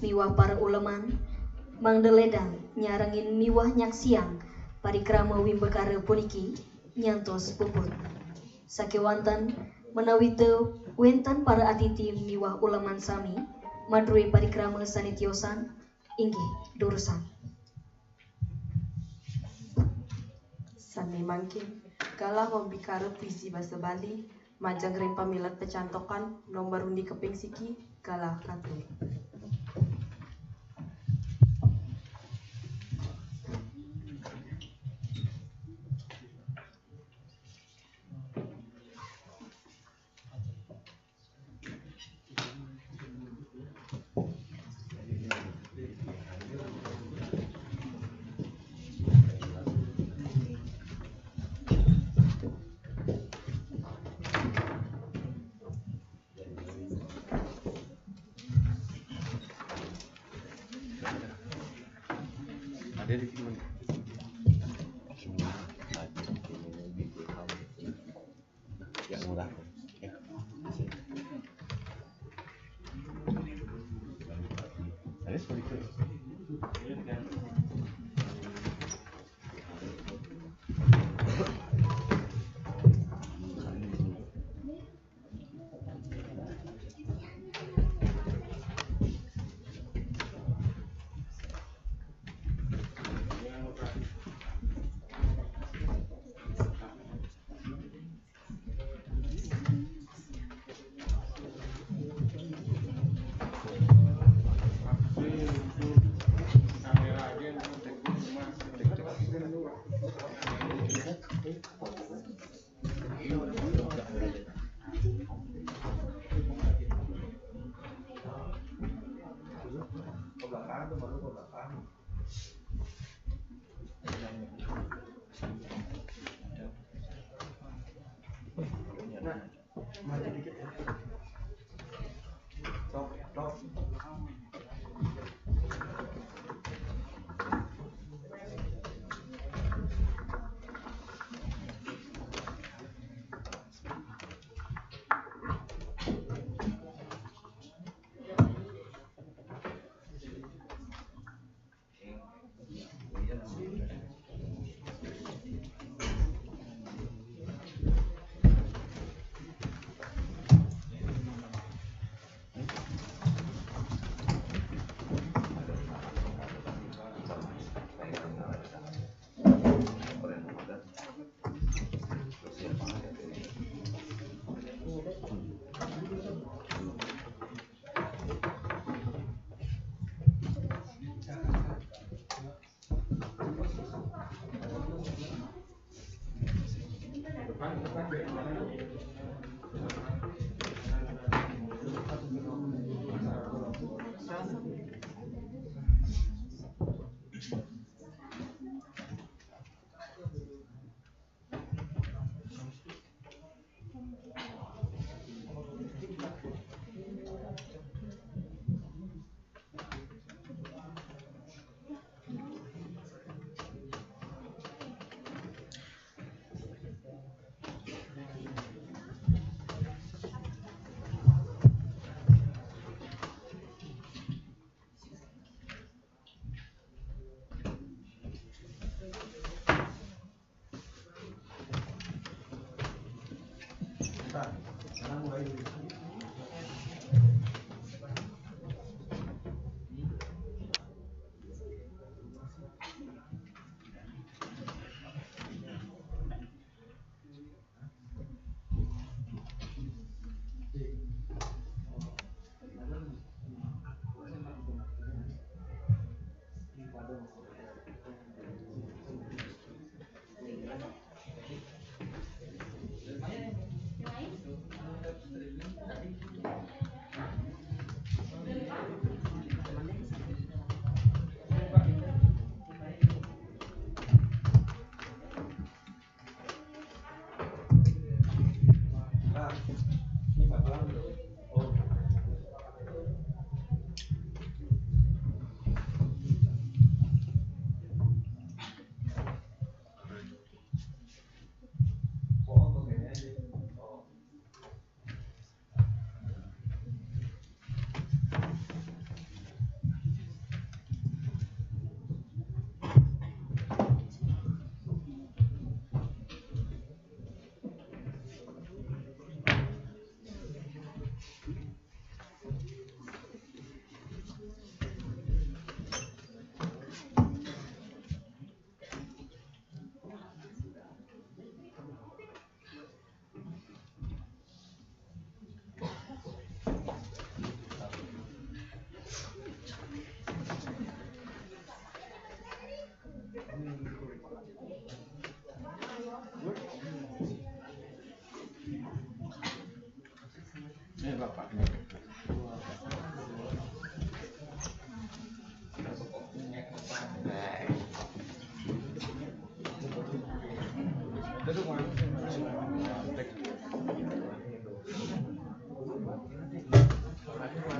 miwah para uleman, mangda lédang nyarengin miwah nyaksiang parikrama wimbakara puniki nyantos puput. Sakéwanten ménawi té wénten para atiti miwah uleman sami madrué parikrama sané tiosan, inggih durusang. Sané mangkin, galah wimbakara puisi basa Bali, majeng ring pamilet pecantokan, nomor undi kaping siki, galah katur. Ada di sini. Semua ada di sini. Yang murah. Ya. Ada seperti itu.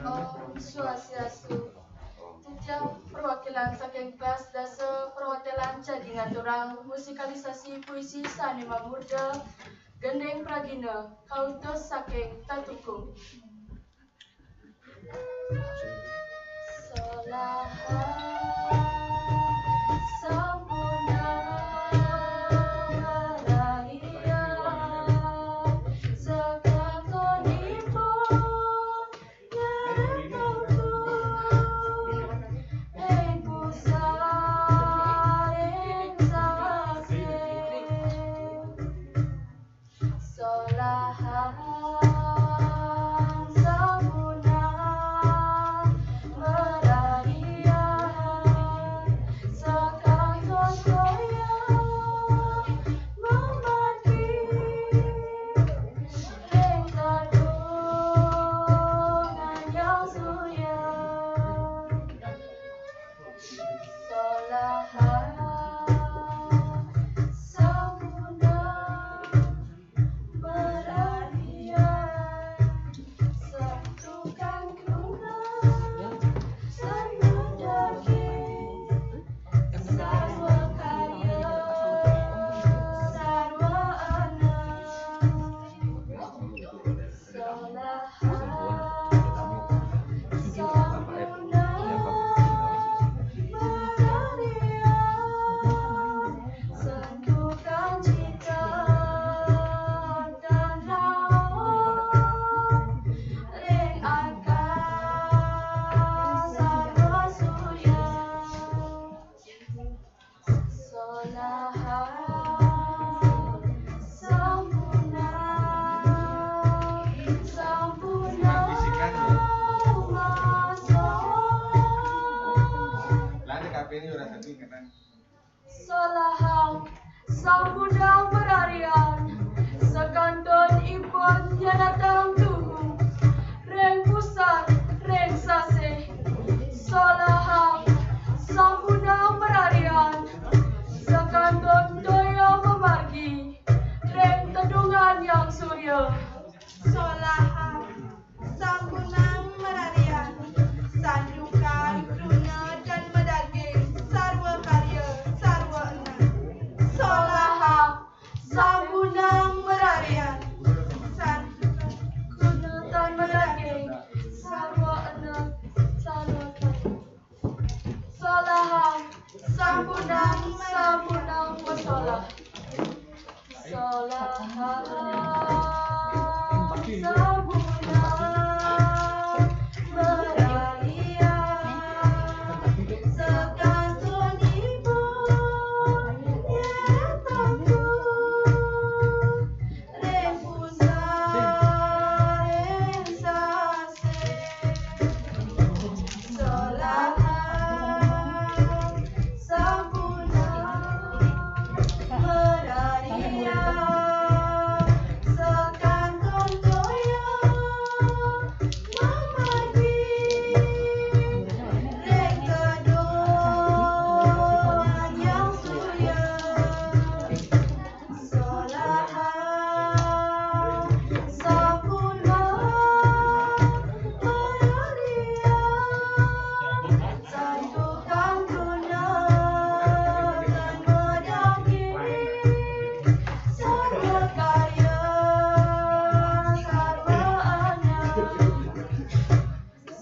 Om Swastiastu. Titiang perwakilan saking P S Dasa Perhotelan jagi ngaturang musikalisasi puisi sane mamurda Gending Pragina, kautus saking Tatuku. Solaha sampuna marariya sekatonipun nyerepoku ing pusaring sasih. Solahan sampuna marariya sekaton toya mamati ing tadung anjang surya. Solahan sampuna marariya santukan kruna sarwa daging sarwa kaya sarwa anak. Solahan sampuna marariya santukan cita tan raos ring angkasa sarwa surya. Solahan sampuna sampuna masoh. Lah, ada kabeh ini ora dadi ngenang. Solahan sampuna marariya Kantun toya mamargi ring tedungan Hyang Surya. Solaha. Sampunang mararian, santukan kruna tan madaging, sarwa karya, sarwa eneng. Solaha. Sampunang mararian, santukan kruna tan madaging, sarwa eneng, sarwa karya. Solaha. Sampunang, sampunang masolah. Solaha. Sampunang mararian, sekantunipun nyataku ring pusaring sasih. Solaha. Sampunang mararian, sekantun toya mamargi ring tedungan Hyang Surya. Solaha. Sampunang mararian, santukan kruna tan madaging, sarwa karya, sarwa eneng.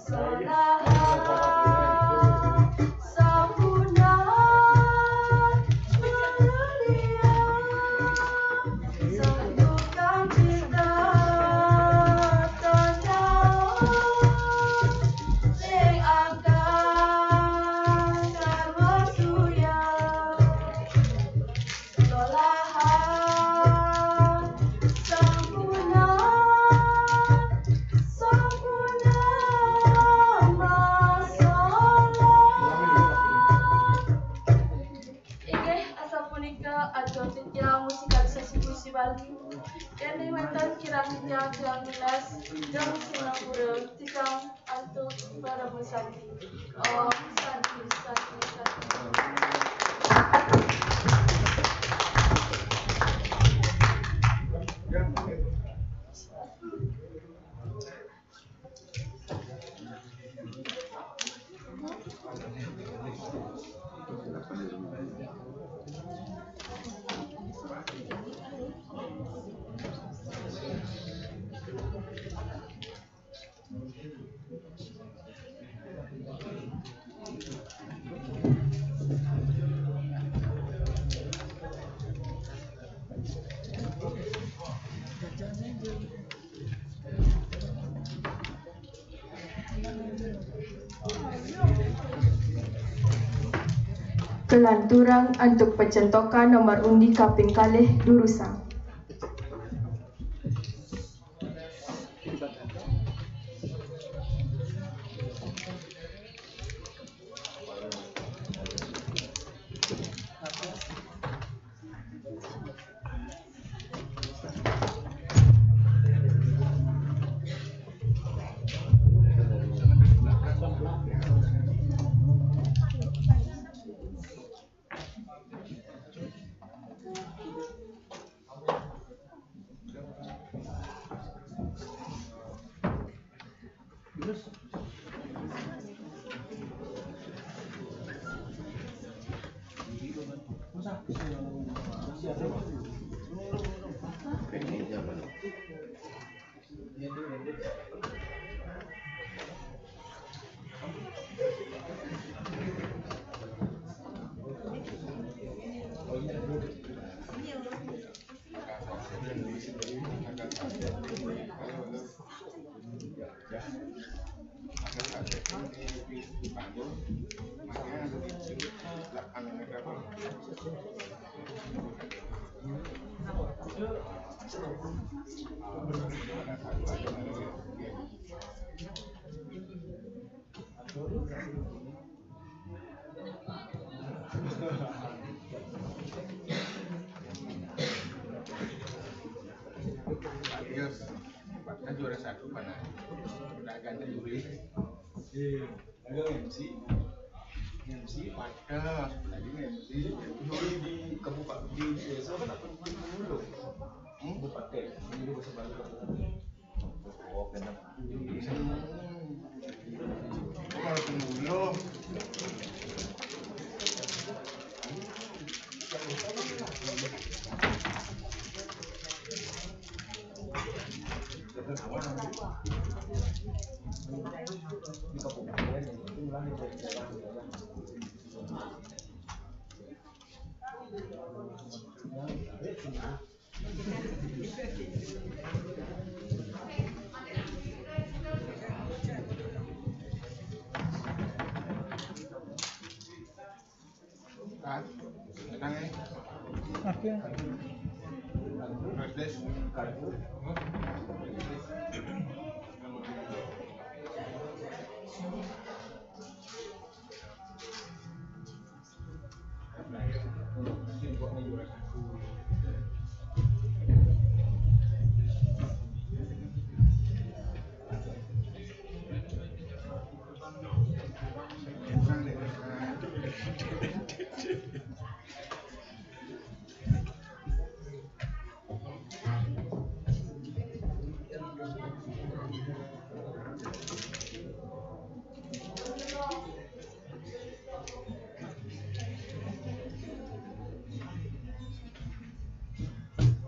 Solaha. Sampunang mararian, santukan cita tan rauh ring angkasa sarwa surya. Solaha. Sampunang, sampunang masolah. Inggih, asapunika antuk titiang musikalisasi puisi Bali. Yen wénten kirang titiang kirang nilas, jam sinampura titiang antuk parama santi. Om Santi, Santi, Santi. Kalanturang antuk pacentokan nomor undi kaping kalih durusang. Yes, Pak, kan juara satu mana? Udah ganti juri. Iya, ada M C. M C Pak. Nah, lagi M C, juri di kebun.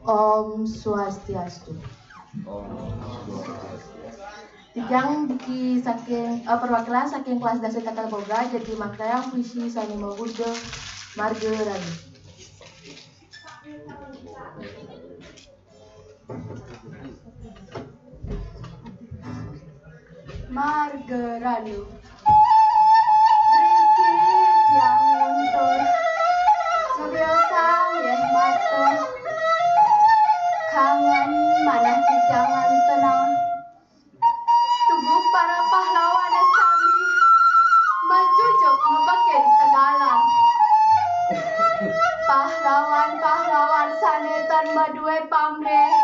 Om Swastiastu. Tijang niki saking, eh, perwakilan saking kelas dasa T K Boga, jadi makayang puisi sané mabudal Marga Ranu. Marga Ranu. Mriki tiang nguntur, cuwiosang yéh matur. Kangen manah titiang ngantenang. Tugu para pahlawan sami majujuk ngebekin tegalan. Pahlawan-pahlawan sané tan madué pamrih,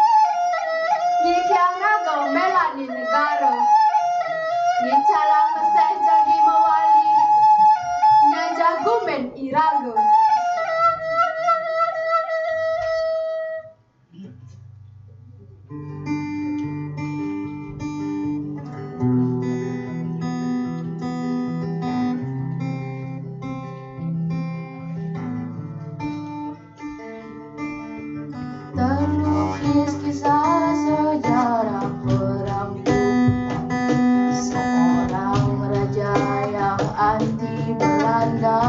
ngikiang raga mélani negara. Ngicalang meséh jagi mawali, nyajah gumin iraga. Terlukis kisah sejarah perang seorang raja yang anti Belanda.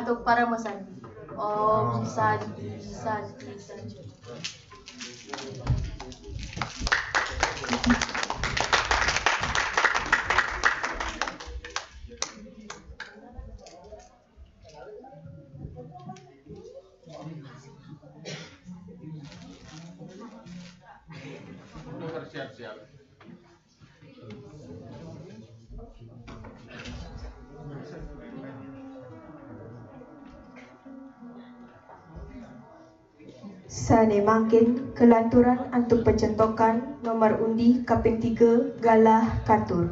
Antuk parama santi. Om santi, santi, santi. Siap-siap. Sané mangkin kalanturan antuk pacentokan nomor undi kaping tiga galah katur.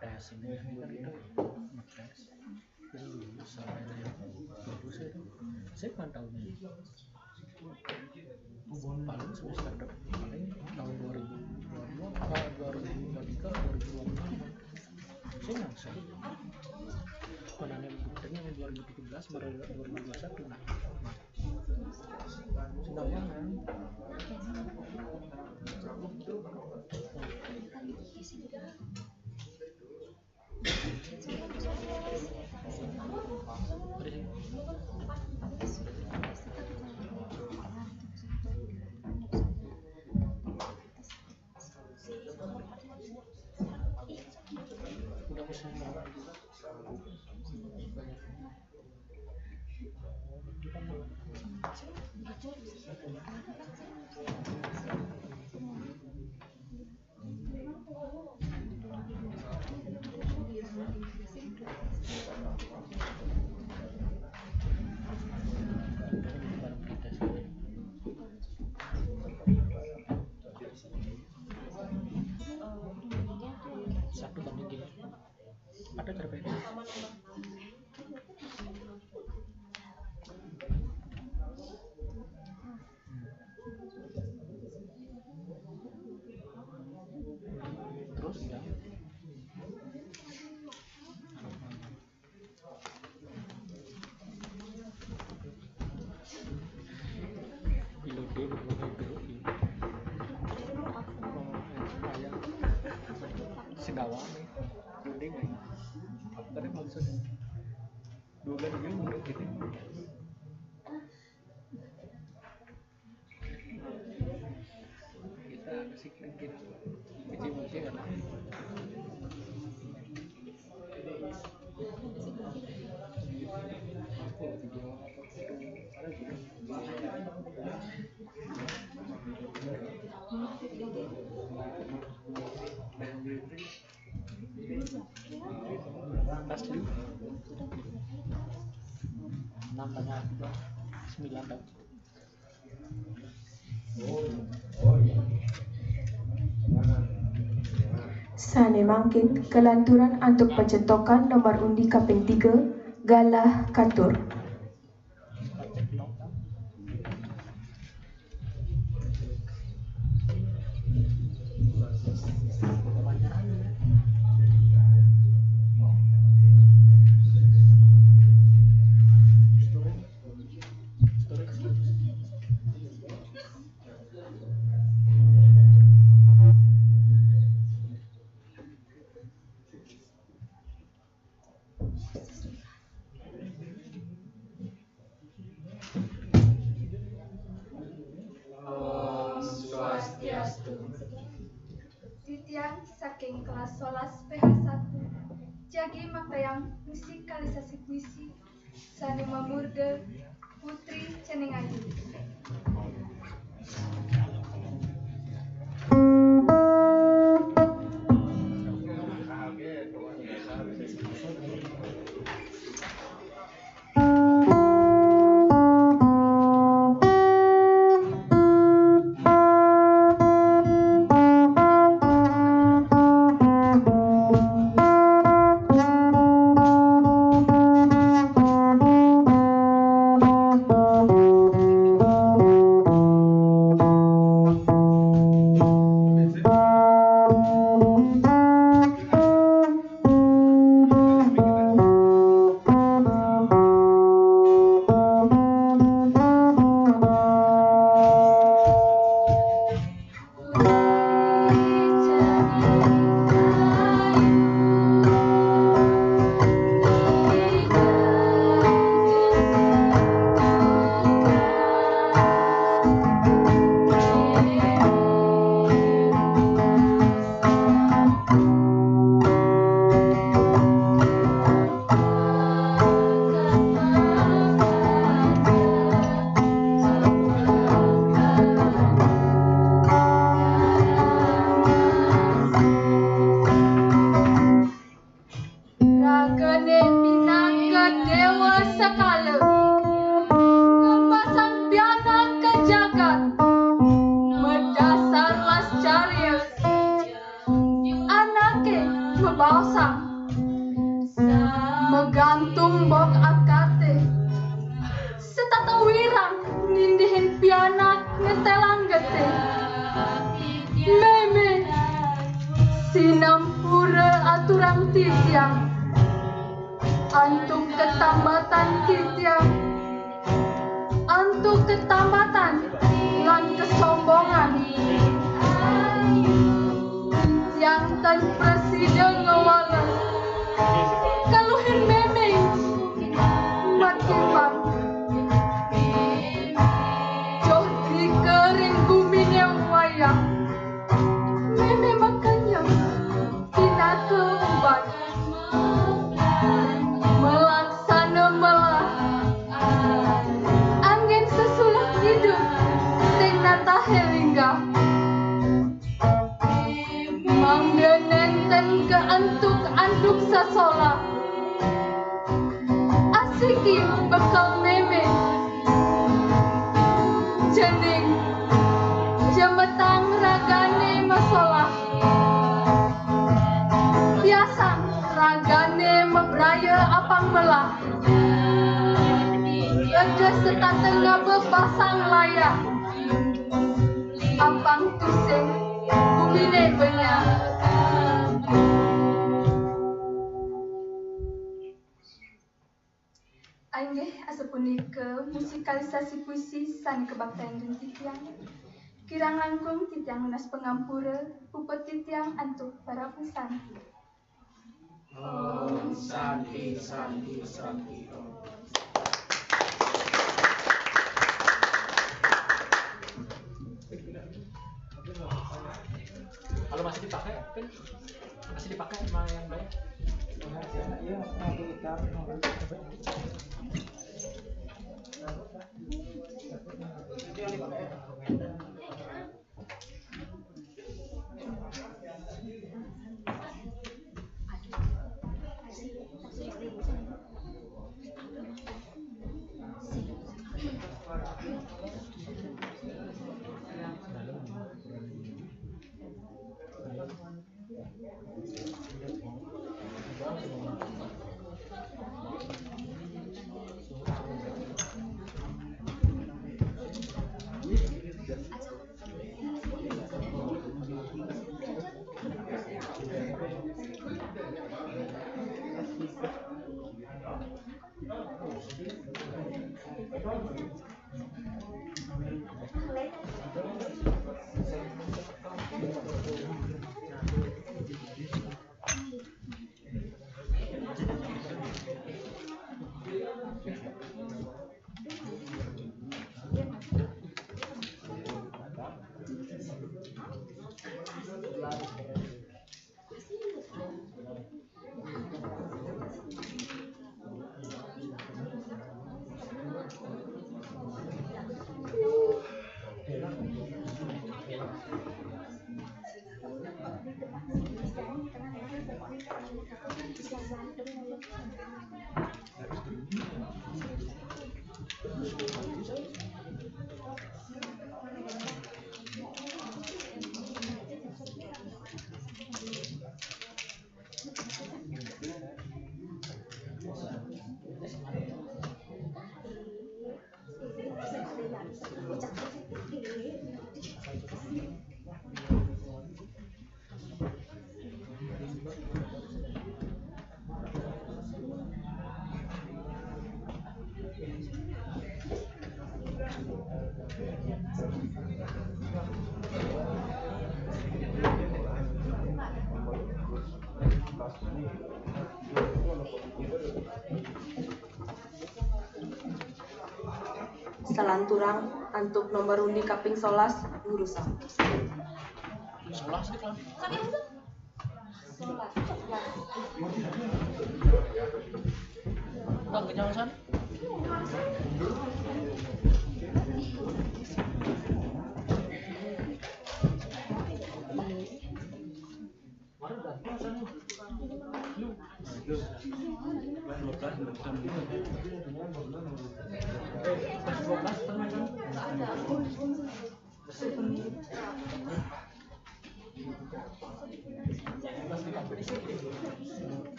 Tes ini kan itu ngetes. Saya kan tahun ini paling semester depan, paling tahun dua ribu dua puluh dua apa dua ribu dua puluh tiga, dua ribu dua puluh empat. Saya nggak usah. Mana yang buktinya yang dua ribu tujuh belas baru dua ribu dua puluh satu, nah. Sedangkan Dawa nih, kuning nih. Tadi maksudnya dua belas jam gitu. Kita kasih kira-kira. Kecil-kecil kan. Pas dulu. Enam tambah dua, sembilan tahun. Sané mangkin kalanturan antuk pacetokan nomor undi kaping tiga, galah katur. Om Swastiastu. Titiang saking kelas sebelas P H satu, jagi maktayang musikalisasi puisi sané mamurda Putri Cening Ayu. Ragané pinaka déwa sekala, ngembasang pianak ka jagat, madasar las carya. Anaké mabaosang, magantung bok akaté, setata wirang nindihin pianak ngetélang getih. Mémé, sinampura aturang titiang antuk katambatan titiang, antuk katambatan lan kasombongan. Titiang tan prasida ngwala kaluhing mémé matimpang. Joh drika ring guminé wayah, mémé makenyem pinaka ubat. Malaksana melah, anggén sesulet ngidup ring natahé linggah. Mangda nénten ka antuk-antuk sasolah. Asiki bekel mémé. Cening, jemetang ragané masolah. Piasang ragané mabraya apang melah. Eda setata ngaba basang layah. Apang tusing guminé benya. Inggih, asapunika musikalisasi puisi sané kabaktain ring titiang. Kirang langkung titiang nunas pangampura, puput titiang antuk para pesanti. Om Santi, Santi, Santi, Om. Kalau masih dipakai, kan masih dipakai sama yang baik. Salanturang antuk nomor undi kaping solas, durusang.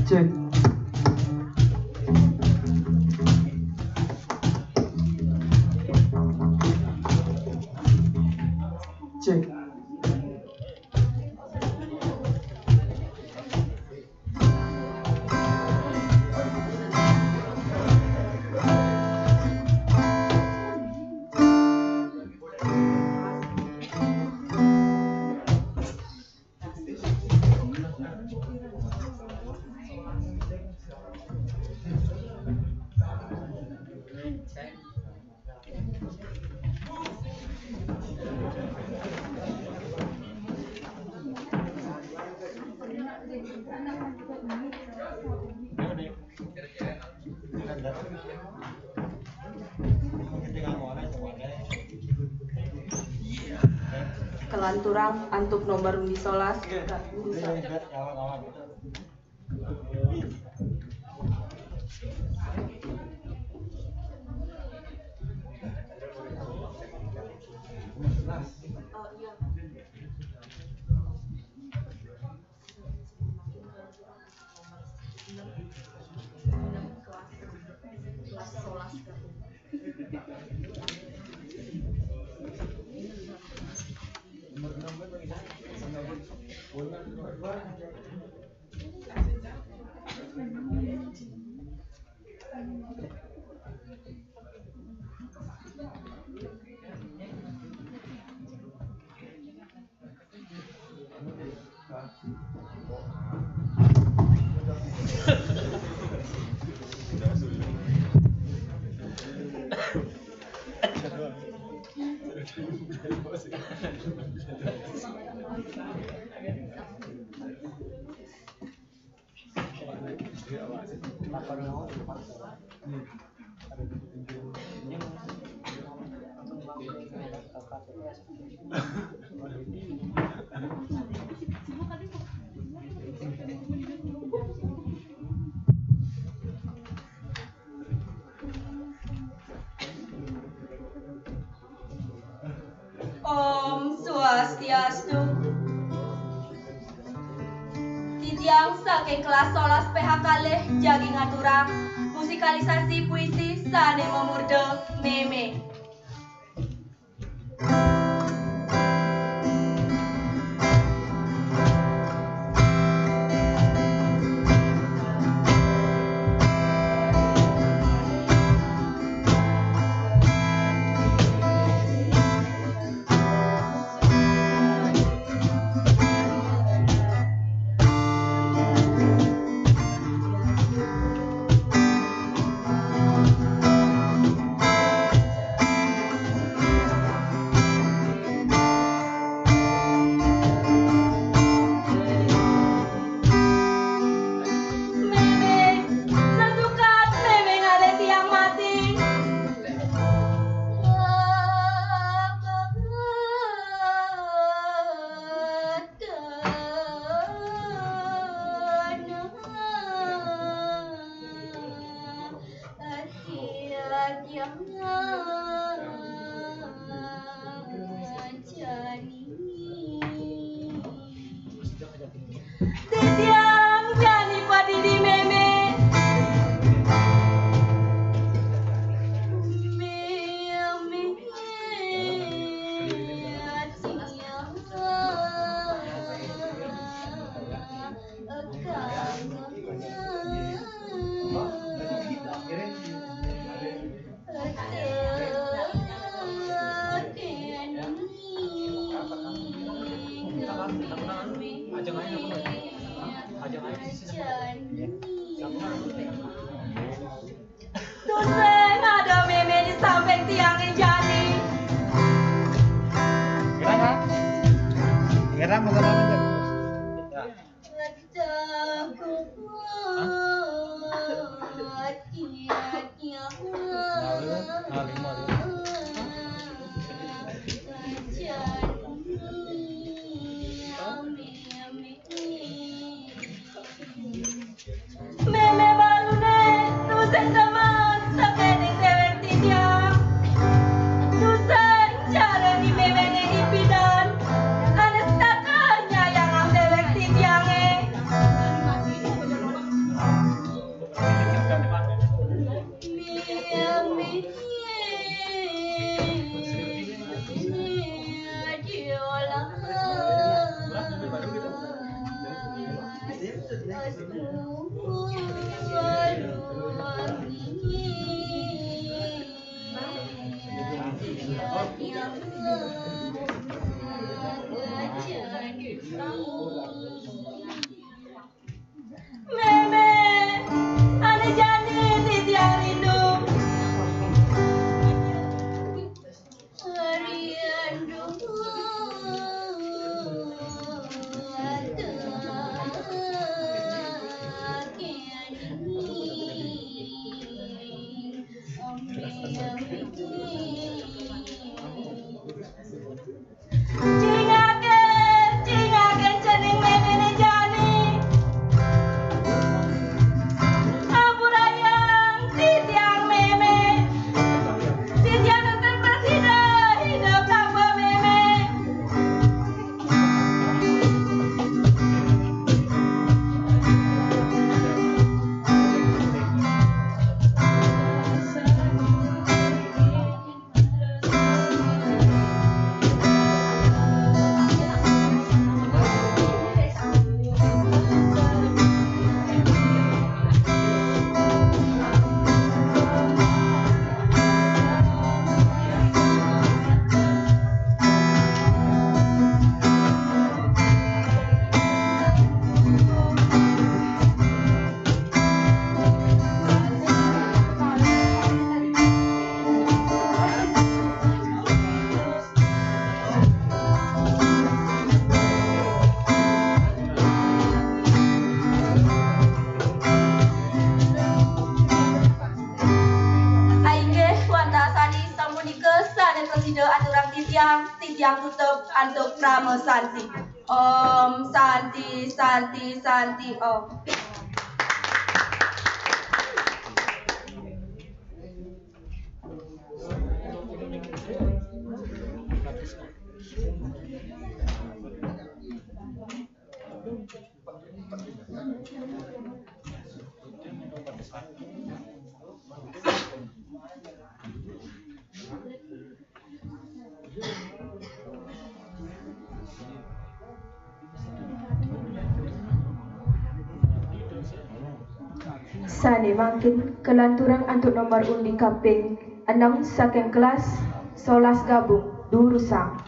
Cek. Cek. Kelanturang antuk nomor undi solas. Om Swastiastu. Titiang saking kelas solas P H kalih jagi ngaturang musikalisasi puisi sane mamurda Meme. Meme, sesukat Meme ngalih tiang mati. Titiang jani padidi Meme. Meme, tiang. Tusing ada Meme di samping tiange jani. Ngerang, ha? Ngerang masalah aja. Ya. Hah? Ngalir, ngalir, ngalir. Meme barune, tusing demen sakening dewek titiang. Tusing jarene Meme ning ipidan. Ane setata nyayang Mémé, ané jani titiang rindu. Rindu. Cingaken, cingaken cening méméné jani. Ampurayang titiang mémé. Titiang tetep prasida idep tanpa mémé. Inggih, wantah sami sapunika sané prasida aturang titiang, titiang tutup antuk Parama Santi. Om Santi, Santi, Santi, Om. Sané mangkin kalanturang antuk nomor undi kaping enem saking kelas solas gabung, durusang.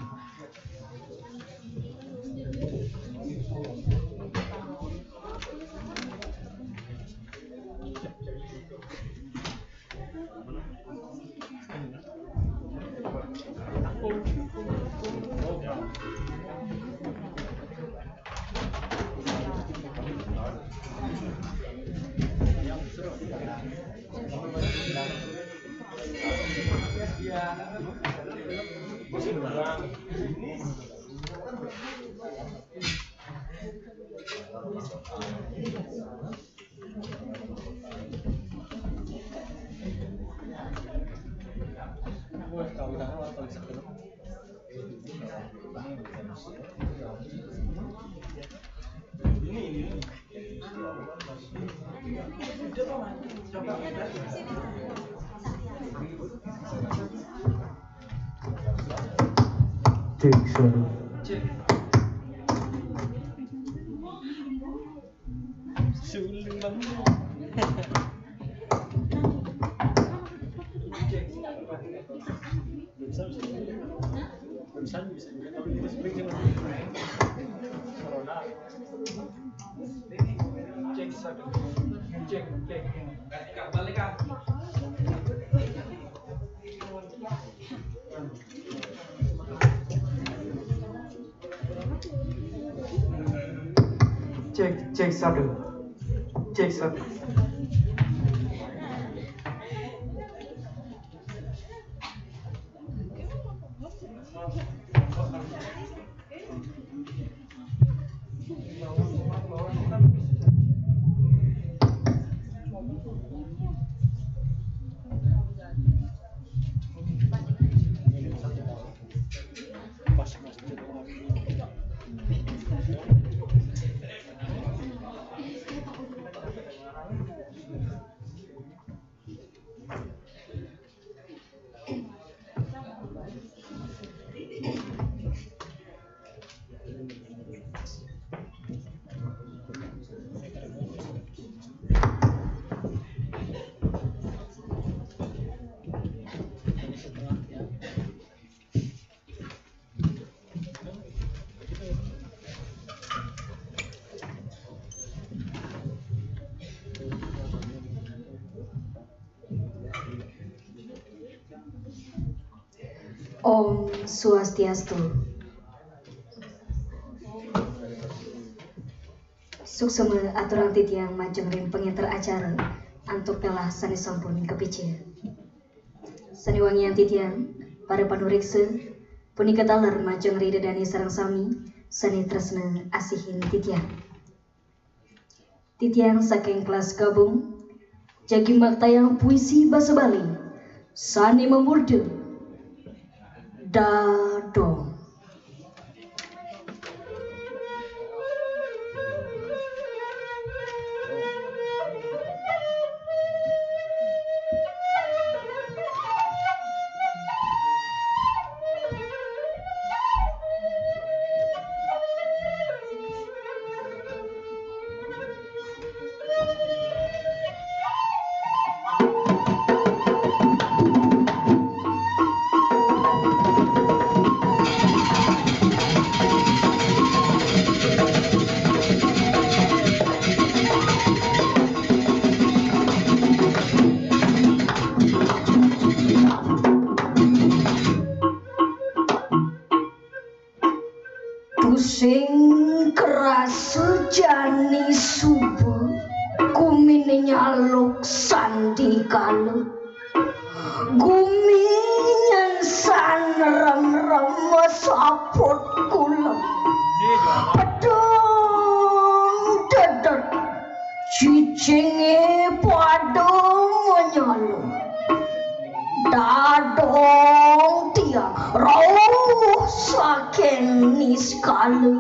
Cek, suara. Cek. Suling banget. Cek. Belum bisa, bisa. Belum bisa, bisa. Corona. Cek satu. Cek, cek. Balik, Kak. Cek, cek satu. Cek satu. Om Swastiastu. Suksma aturang titiang majeng ring pangenter acara antuk pelah sane sampun kapica. Sane wangiang titiang, para panureksa, punika taler majeng ring ida dane sareng sami sane tresna asihin titiang. Titiang saking kelas gabung, jagi maktayang puisi basa Bali sane mamurda Dadong. Tusing krasa jani suba, gumine nyaluk sandikala. Gumi nyensan remrem saput kulem. Pedung dedet, cicinge pada menyala. Dadong tiang rauh saking niskala.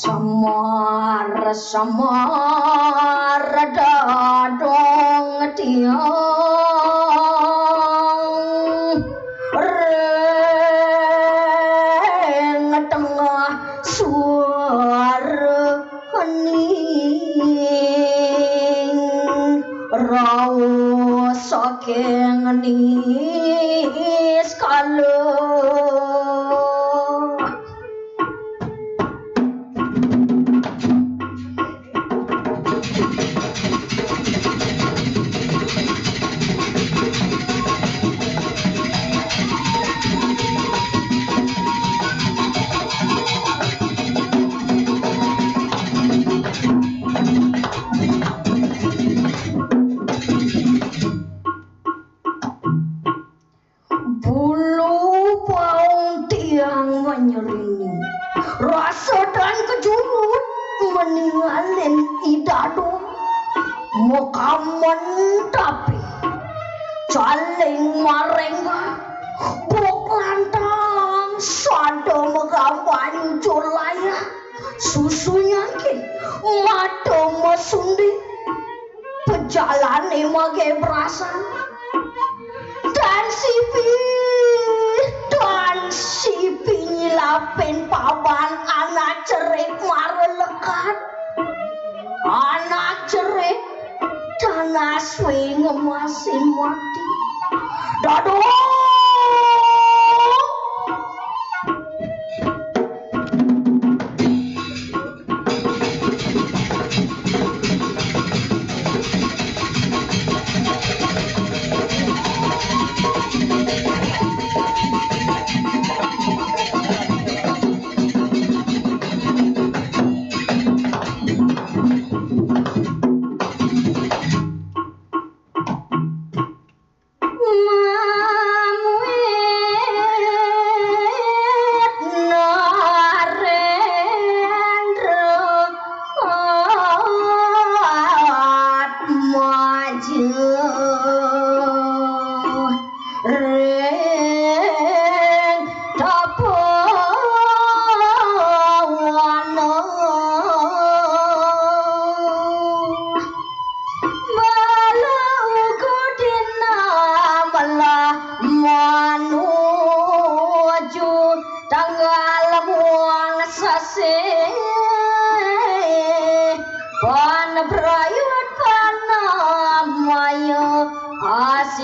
Semar, semar dadong tiang ring tengah suara hening rauh saking niskala. Bulu baong tiang manyerini. Rasa tan kejurut meningalin I Dadong. Makamen tapi caling marengga. Buk lantang sada megamban jur layah. Susunyakin mata masunding. Pejalane mage brasan. Dan sipi, dan sipi nyilapin paban anak cerik mara lekad. Anak cerik tan aswe ngemasin mati. Dadong!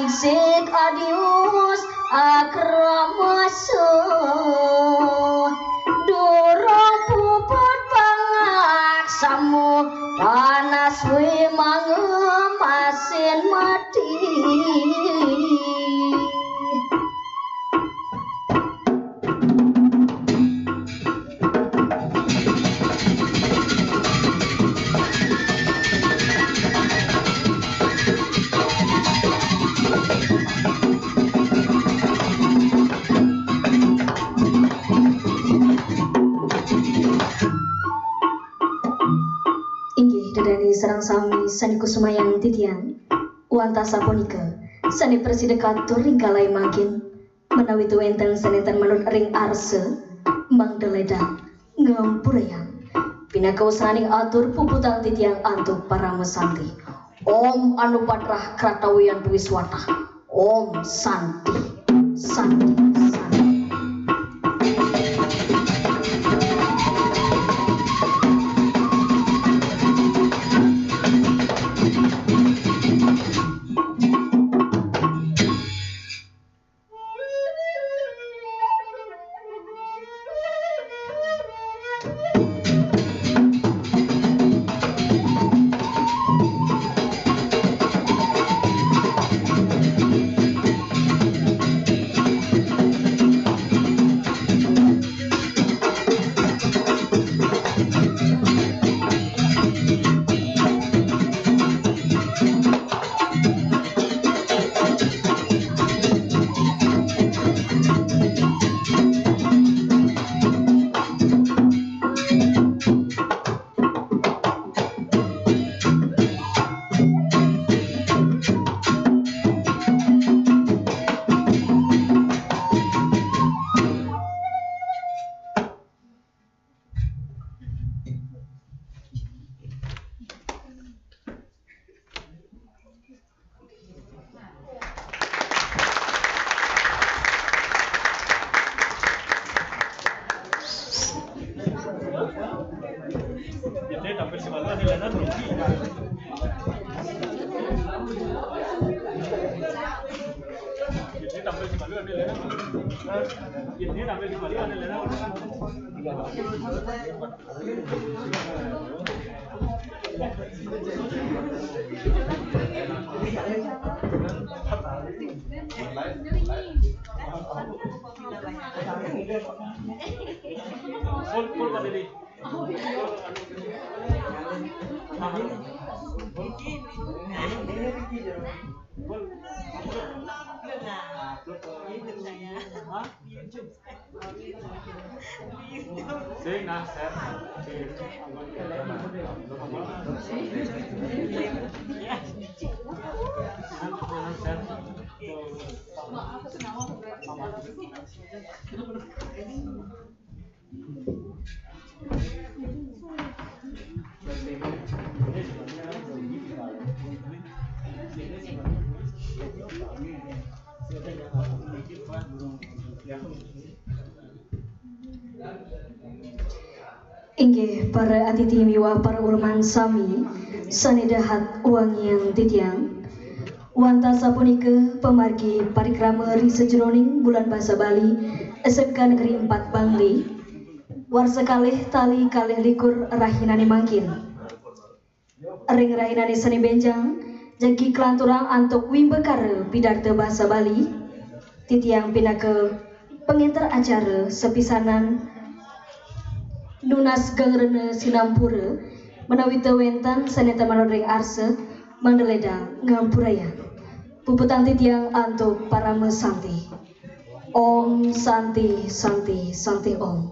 Sik adius akramaso, durung puput pangaksamu, panas wimangem asin mati. Inggih, Ida dané sareng sami sané kusumayang titiang. Wantah sapunika, sané prasida katur ring kalih mangkin, menawi wénten sané ten manut ring arsa, mangda ledang ngampurayang. Pinaka wasananing atur puputang titiang antuk parama santi. Om anupadrah kratawiyan tuwiswatah. Om santi, santi, santi. Sing, nah, share. Inggih, para atiti miwah para uleman sami sané dahat wangiang titiang. Wantah sapunika pamargi parikrama ri sajeroning Bulan Basa Bali S M K Negeri empat Bangli, warsa kalih tali kalih likur rahinané mangkin. Ring rahinané sané bénjang, jagi kalanturang antuk wimbakara pidarta basa Bali, titiang pinaka pangénter acara sapisanan nunas geng rena sinampura, menawi wénten sané ten manut ring arsa, mangda ledang ngampurayang. Puputang titiang antuk parama santi. Om Santi, Santi, Santi Om.